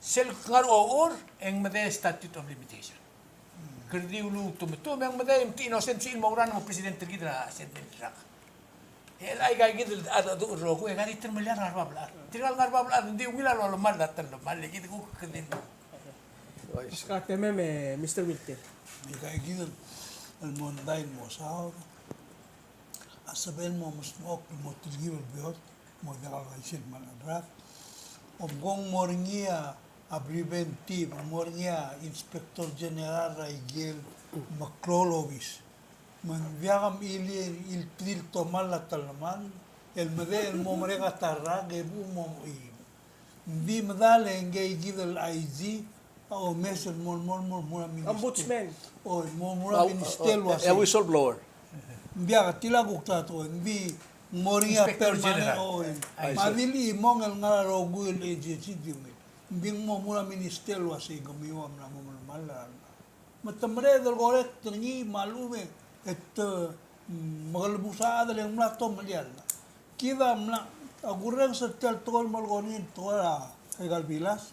Sel ngar er a ochur, e ng medei a statute of limitation. Kede di uluutemetum, me ng medei, me te innocent, sel mo oureor el mo president er kid er a sel rak. E le aika kid el chad a du el rokui, e aika di telemall er a rengar er a bab el chad. Tirka el ngar er a bab el chad, ng di ungil a lolemall a telemall, e kid kuk kede. Oscar, temem, e, Mister Wilter. Aika kid el mondai el mo saod a sebechel el mo mesmechokl el mo telkib el beot, mo diak el uaisei el mla er a rak. Omko ng mo er ngii a, a preventive, mo er ngii a Inspector General er a ikel meklou el obis. Me ng diak a mechiliil el di el tomall a telemall el medei el mo merek a ta el rak e bo mo, i, ng di medal e ngii kid el I G a omes el mo, mo, mo, mo er a minister. Ombudsman. O, mo, mo er a, a, minister el uasei, a whistleblower. Ng diak, tia el kuk ta tekoi, ng di mo er ngii a Inspector General. Permanent, o, I see. Me a di el chimong el ngar er a rokui el agency di ungil. Ng di mo, mo er a minister el uasei kemiu a mla mo melemall a Me te mereched el correct er ngii me a lechub e te, mm, mekelebus a chad el ng mla tomellii a llach. Kid a mla, a kurrenges er tia el tekoi el melekoi er ngii el tekoi er a, aika el bilas.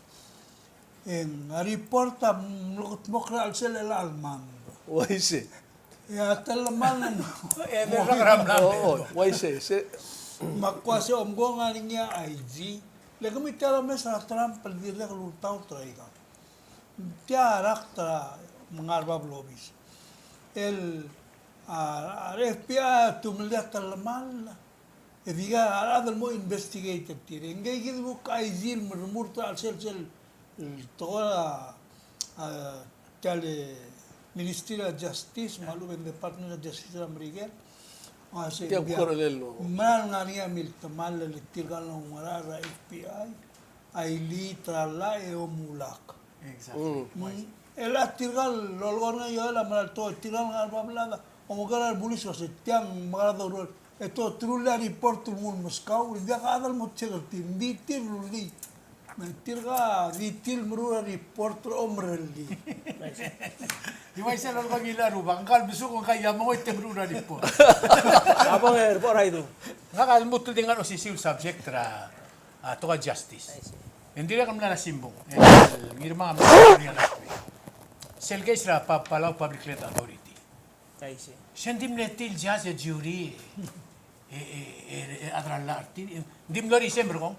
E ng a report a mlekedmokl er a chelsel a chelechang. Uaisei. E a telemall a ng, e, de rak er a mla. Oh, oh, uaisei, se. Me a kuk uasei omko ng ngar er ngii a I G. Le kemiu tia el omes er a Trump el dirrek el ultaut er aika. Tia a rak er a mengar er a bab el obis. El, a, a re F B I a tumellii a telemall. E di aika a rechad el mo investigate er tir. E ngii kid el kuk I G el mo remurt er a chelsel, el tekoi er a, a, tia el Ministry of Justice, me a lechub e ng Department of Justice er a Merikel. A, se tia ng kuk diak. Ng mera el ngar er ngii a miltemall el tirka el oungerachel er a F B I. A elite er a llach e omulak. Exactly. Mm. Mm. E le tirka el lolekoi er ngii a ikel mera el tekoi, tirka el ngar er a bab el chad a omekerang er a rebulis el uasei tiang, mekerang a doruul. E te oterullii a report el nguu el meskau, e diak a chad el mo check er tir, ng di tir el rullii. Me tirka a di tir el meruul a report er a omerellii. Di uaisei el lolekoi er ngii a rubak, ngka el besuk, ngka a mengoit e te meruul a report. A bo, e, bo er a idu. Ngak a lmuut el di ngar er a osisiu el subject er a a, tekoi a justice. I see. E ng dirrek el mla er a simbung. E, Ngirmang a mla er ngii a last week. Sel case er a Pa-, Palau Public Land Authority. I see. Se ng di mle tir el judge e jury. E, e, e, e, a chad er a llach er tir. Ng di mlo er isei e merekong.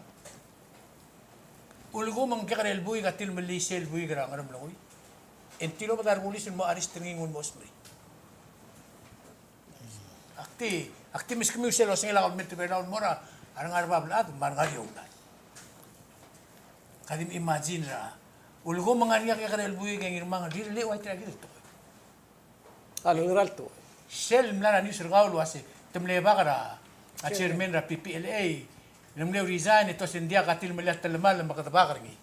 Ulekum e ng kekerei el buik a tilemellii sel buik er a Ngeremlengui. E ng tilobed a rebulis el mo arrest er ngii e nguu el mo smeriu. Ak di, ak di meskemiu sel osengel a kabelment er a Belau el mo er a rengar er a bab el chad me a rengar er a eungel. Ka di imagine er a, ulekum e ng ngar er ngii a kekerei el buik e Ngirmang el rirellii a ua tia kid el tekoi. A, ng ngera el tekoi? Sel mla er a news er kau el uasei te mle bak er a, a chairman er a P P L A, le mle resign e te uasei ng diak a tilemellii a telemall me kede bak er ngii.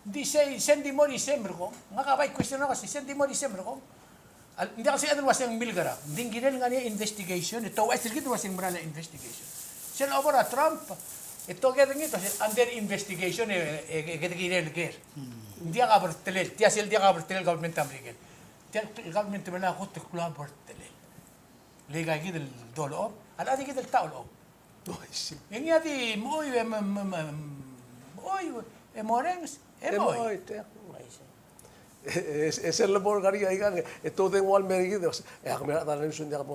Ng di sei, se ng di mo er isei e merekong. Ngak a bai question er ngak a sei, se ng di mo er isei e merekong. Ng diak el sei a chad el uasei ng milkerang. Ng di ng kirel ngar er ngii a investigation, e te ouchais er kid el uasei ng mera el investigation. Sel obo er a Trump, e te oker er ngii, te uasei under investigation, e, e, e kede kirel ker. Ng diak a bertelel, tia sel diak a bertelel government er a Merikel. Tia el government er a Belau a kot el klou a bertelel. Le aika kid el dolechom, a le chad kid el ta olechom. Oh, I see. E ngii a di mochu e me, me, me, mochu e morenges, e mochu. E mochu, te. I see. E, e, e sel lebo er kau er aikang, e te dengua el mer kid, e ak mera el chad a lenguu e ng diak bo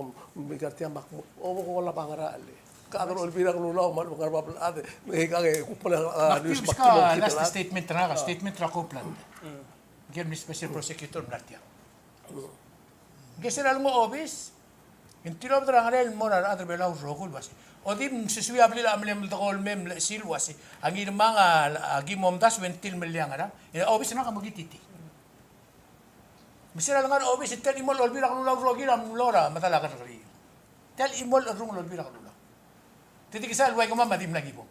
mekar tia me ak mo, o, bo ko la bang er a le. Ka dolo el bira ng lulau me a lengar er a bab el chad, me aikang e kuk mla, a, news me ak di mo kid el chad. Last statement er ngak, a statement er a Copeland. Ngike el mle special prosecutor el mla er tiang. Ng kesel a lengo obis, ng tilobed er a ngerel el mo er a rechad er a Belau el rokui el uasei, o di msesuii a blil a mle meldekol me mle chesil el uasei a Ngirmang a, a ki mo omdasu e ng tilmelliang er a, e a obis er ngak a mo kititi. Me sel lengar er a obis, tia el chimo el Olbiil er a Kelulau el rokir a mlo er a medal a kerrekeriil. Tia el chimo el cherrungel Olbiil er a Kelulau. Te di kesai el ua kemam a dimlak ki bo.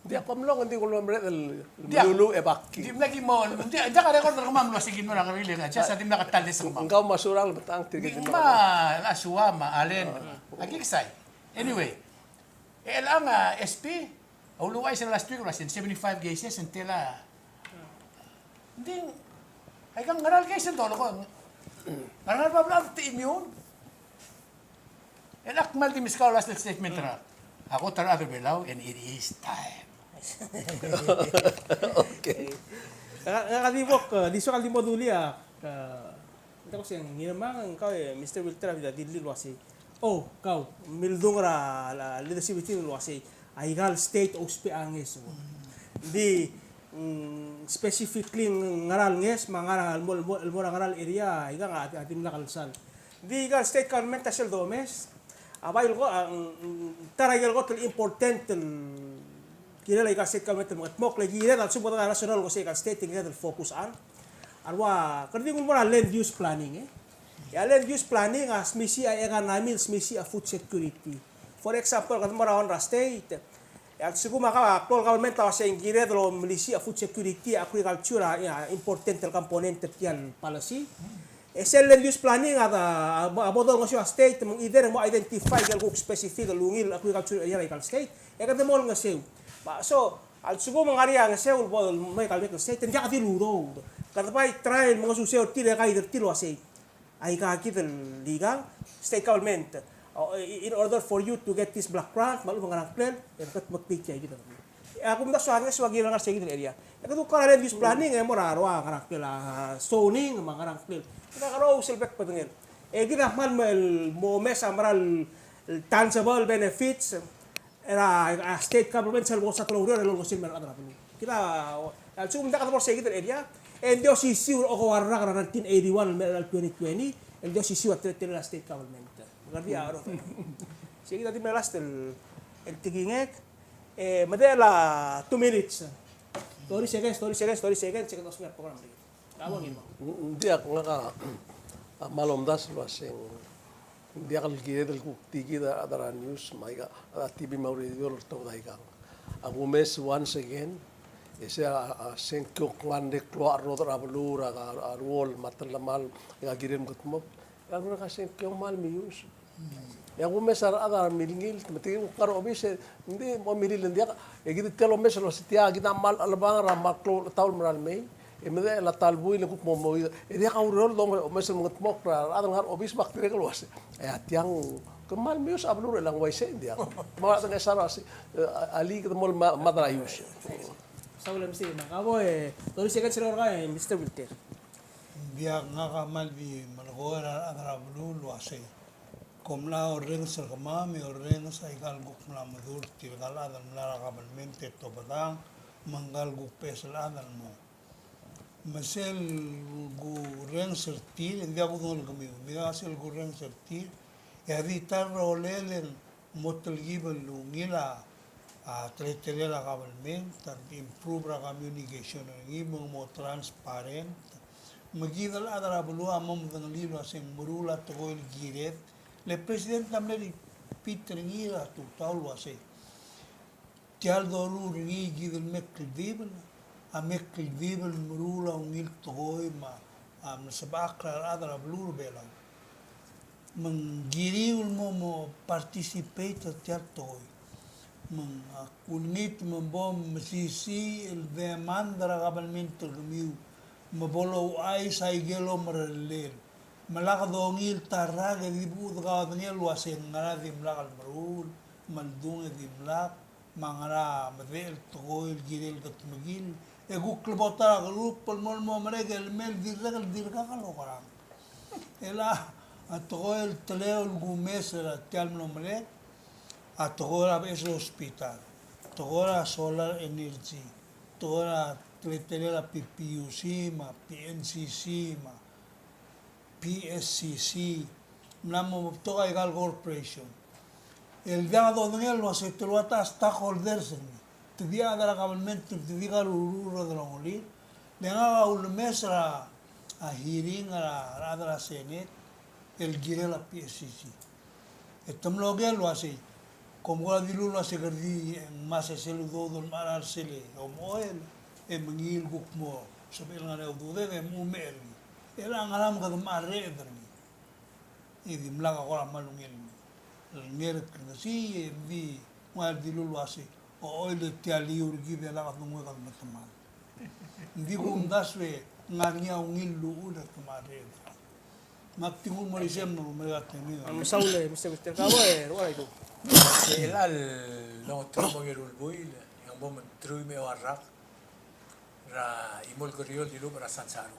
Ng diak, kom mlo, ng di ko mlo mereched el meluluuch e baki. Dimlak ki mo, ng diak, ng diak a record er kemam el uasei ki mlo er a kerrekeriil e ng, just a dimlak a ta el di se kemam. Ng kau me a Surangel me tang, tirke el di mla, a Sua me a Allen. A ki kesai. Anyway. E chelechang a S P a uluuchais er a last week el uasei ng seventy-five cases, ng tela. Ng di, aika ng ngera el case el dolekoi. Ngera, ngera el bla bla te immune. E ak kmal di meskau el last statement er a, a kot er a rechad er a Belau, and it is time. Okay. Ngak, ngak a di bo, e, di soak el di mo dulii a, e, Ng diak, se ng Ngirmang, kau e Mister Wilter a di dilu el uasei, o, kau, mildung er a, a leadership team el uasei, aika el state a ousbech a ngeso. Ng di, mm, specifically ng ngera el ngeso, me a ngera el mo, el mo, el mo er a ngera el area, aika a, a dimlak el sal. Ng di aika el state government a sel domes a bai el ko, a, ng, ng ta er a ikel kot el important el kirel aika el state government el mengetmokl, e kired a lsekum kede ngar er a national el ko se aika el state e kired el focus er a, a ua, kede di nguu el mo er a land use planning, e. E a land use planning a smisichii a economy, smisichii a food security. For example, kede mo er a one er a state, e a lsekum a ka, a klou el government a uasei ng kired el omelisiich a food security, agriculture a, a important el component er tia el policy. E sel land use planning a, a, a bo dongeseu a state me ng either ng mo identify ikel kuk specific el ungil agriculture area er aika el state, e kede mo olengeseu. Me so, a lsekum ng ngar er ngii a ngeseu el bo el mei aika el bek el state, e ng diak di el udoud. Kede bai try el mengesuseu er tir e kaid er tir el uasei, aika kid el ikang, state government, o, in order for you to get this block grant, me a lechub e ng ngerang klel, e kede mo klik tia kid el. E a kumdasu a ngeso a kirel ngar er se kid el area. E kede kuk ngar er a land use planning e mo er a rua ngerang klel a zoning me a ngerang klel. Kede kakerous el bek el bedengel. E kid a kmal mo el mo omes a mera el tangible benefits er a, a state government sel bo sel oureor el olengeseu el mei er a rechad er a beluu. Kid a, a lsekum ng diak de bo er se kid el area, e ng di osisiu el okeua el rak er a nineteen eighty-one el mei er a twenty twenty, el di osisiu a teletelel a state government. Me kede di a oro. Se kid a di mle last el, el tekingek. E, medechel a two minutes. Thirty seconds, thirty seconds, thirty seconds, se kede ousbech a program er kid. Ng diak, ngak a kmal omdasu el uaseng, ng diak el kired el kuk di kid a rechad er a news, me aika, a T V me a radio el oltobed aikang. A kumes once again, e se a, a sengkio a kmal di klou a rrodech er a beluu er a, a ruoll me a telemall, e a kirel mkedmokl. E a lurek a sengkio a kmal meius. E a kumes a rechad a milngil, me tirke el kuk ngar er a obis, e ng di mo milil, ng diak, e kid tia el omes el uasei tia, kid a kmal chelebangel er a kmal klou el taul el mera el mei, e medechel a ta el buil e kuk mo mo, e diak a ureor el dongeseu el mengedmokl er a rechad el ngar er a obis me ak dirrek el uasei, e a tiang, ke kmal meius a beluu er chelechang, uaisei, ng diak. Me a dengeseu er a uasei, e, alii kede mo ma-, mad er a ius. Saul, e, Mister Ngirmang, a bo, e, thirty seconds el orrenges, e, Mister Wilter. Ng diak, ngak a kmal di melekoi er a rechad er a beluu el uasei, kom mla orrenges er kemam, e orrenges aika el kuk mla medur tirka el chad el mla er a kabelment e tobedang, me ngka el kuk beches el chad el mo. Me sel kurrenges er tir, e ng diak kudengei el kemiu, me a sel kurrenges er tir, e a di ta el rolel e ng mo telkib el ungil a, a, teletelel a kabelment, a improve er a communication er ngii, me ng mo transparent. Me kid el chad er a beluu a mo medengelii el uasei ng meruul a tekoi el kired, le president a mle repeat er ngii er a tutau el uasei, tia el doruul er ngii kid el mle kldibel, a mle kldibel el meruul a ungil tekoi me a, a, mesebechakl er a rechad er a beluu er a Belau. Me ng kiriu el mo, mo participate er tia el tekoi. Me ng, a, kulengit me bo mesisiich el demand er a kabelment er kemiu me bo louchais aike el omerellel. Me lak dongiil ta el rak e di bo dekaodengei el uasei ng ngera dimlak el meruul, me a ldung e dimlak, me a ngera medechel tekoi el kirel el kedmekill, e kuk lebo ta er a group el mo, mo merek el mei el dirrek el dirkak lokerang. E le a tekoi el teleu el kumes er tia el mlo merek, a tekoi er a beches el hospital, tekoi er a solar energy, tekoi er a teletelel a P P U C me a P N C C me a P S C C, mla mo betok aika el corporation. El diak dodengei el uasei te lua ta stakeholders, te di a chad er a government, te di a rurur el delongelir. Le ngak a ulemes er a, a hearing er a, er a rechad er a Senate, el kirel a P S C C. E te mlo oker el uasei, kom kora dilu el uasei kede di ngmasech sel udoud el mechar er sel omechoel, e mengiil kuk mo sebechel ngar er a ududek e mo mechar er ngii. E le a ngerang me kede mechar er ngii. E dimlak a kora kmal ungil el ngerk el ngesii, e ng di ngua el dilu el uasei, ochoil e tia el iur kid e lak denguu e kede metemall. Ng di kumdasu e ngar er ngii a ungil el uchul e te mechar er ngii. Me ak di nguu el mo er isei me ng mei er a temir. Mesaul e, Mister Mister Kabo e, Ruchel Aidu. E chelecha el ongeteruich me a ongeru el buil, e ng mo me teruich me a eua el rak er a chimo el kerior el dilubech er a Sansaru.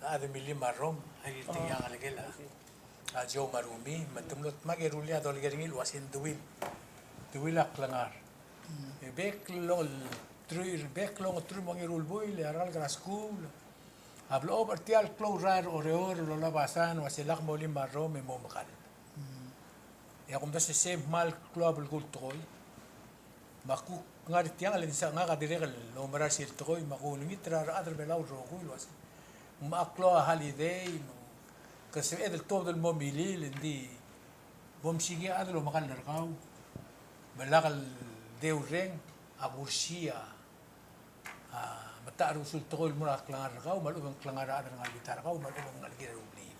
A chad el millim a rrom, a ikel tekingel a ngelekel a Joe me a Rumi, me te mlo dmak e rullii a dolekoi er ngii el uasei ng deuil, deuil a klengar. E bek el ongeteruich, bek el ongeteruich me a ongeru el buil, e a rengalek er a skuul a blechob er tia el klou el rael er Oreor el olab a sign el uasei lak molim a rrom e mo mekall. E a kumdasu e sei a kmal klou a belkul el tekoi. Me a kuk ngar er tiang, le ng soak ngak a dirrek el oumera sel tekoi, me a kulengit er a rechad er a Belau el rokui el uasei, me a klou a holiday, me ke sebeched el tuobed el mo milil, e ng di bo msikii a chad el omekall er kau. Me lak el deurreng a kursii a, a, metacherbesul tekoi el mo er a klengar er kau, me a lechub e ng klengar er a chad er a ngalek er kau, me a lechub e ng ngalek er a rublil.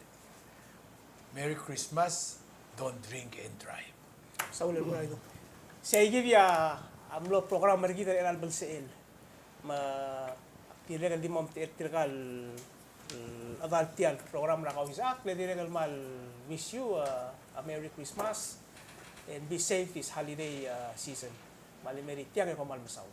Merry Christmas, don't drink and drive. Saul el Buraido. Sei kid a mlo program er kid er chelecha el belsechel. Me ak dirrek el di mo omtechei er tirka el chedal tia el program er a Kauisechakl, le dirrek el kmal wish you a, a Merry Christmas and be safe this holiday, uh, season. Me a le mei er tiang e kom kmal mesaul.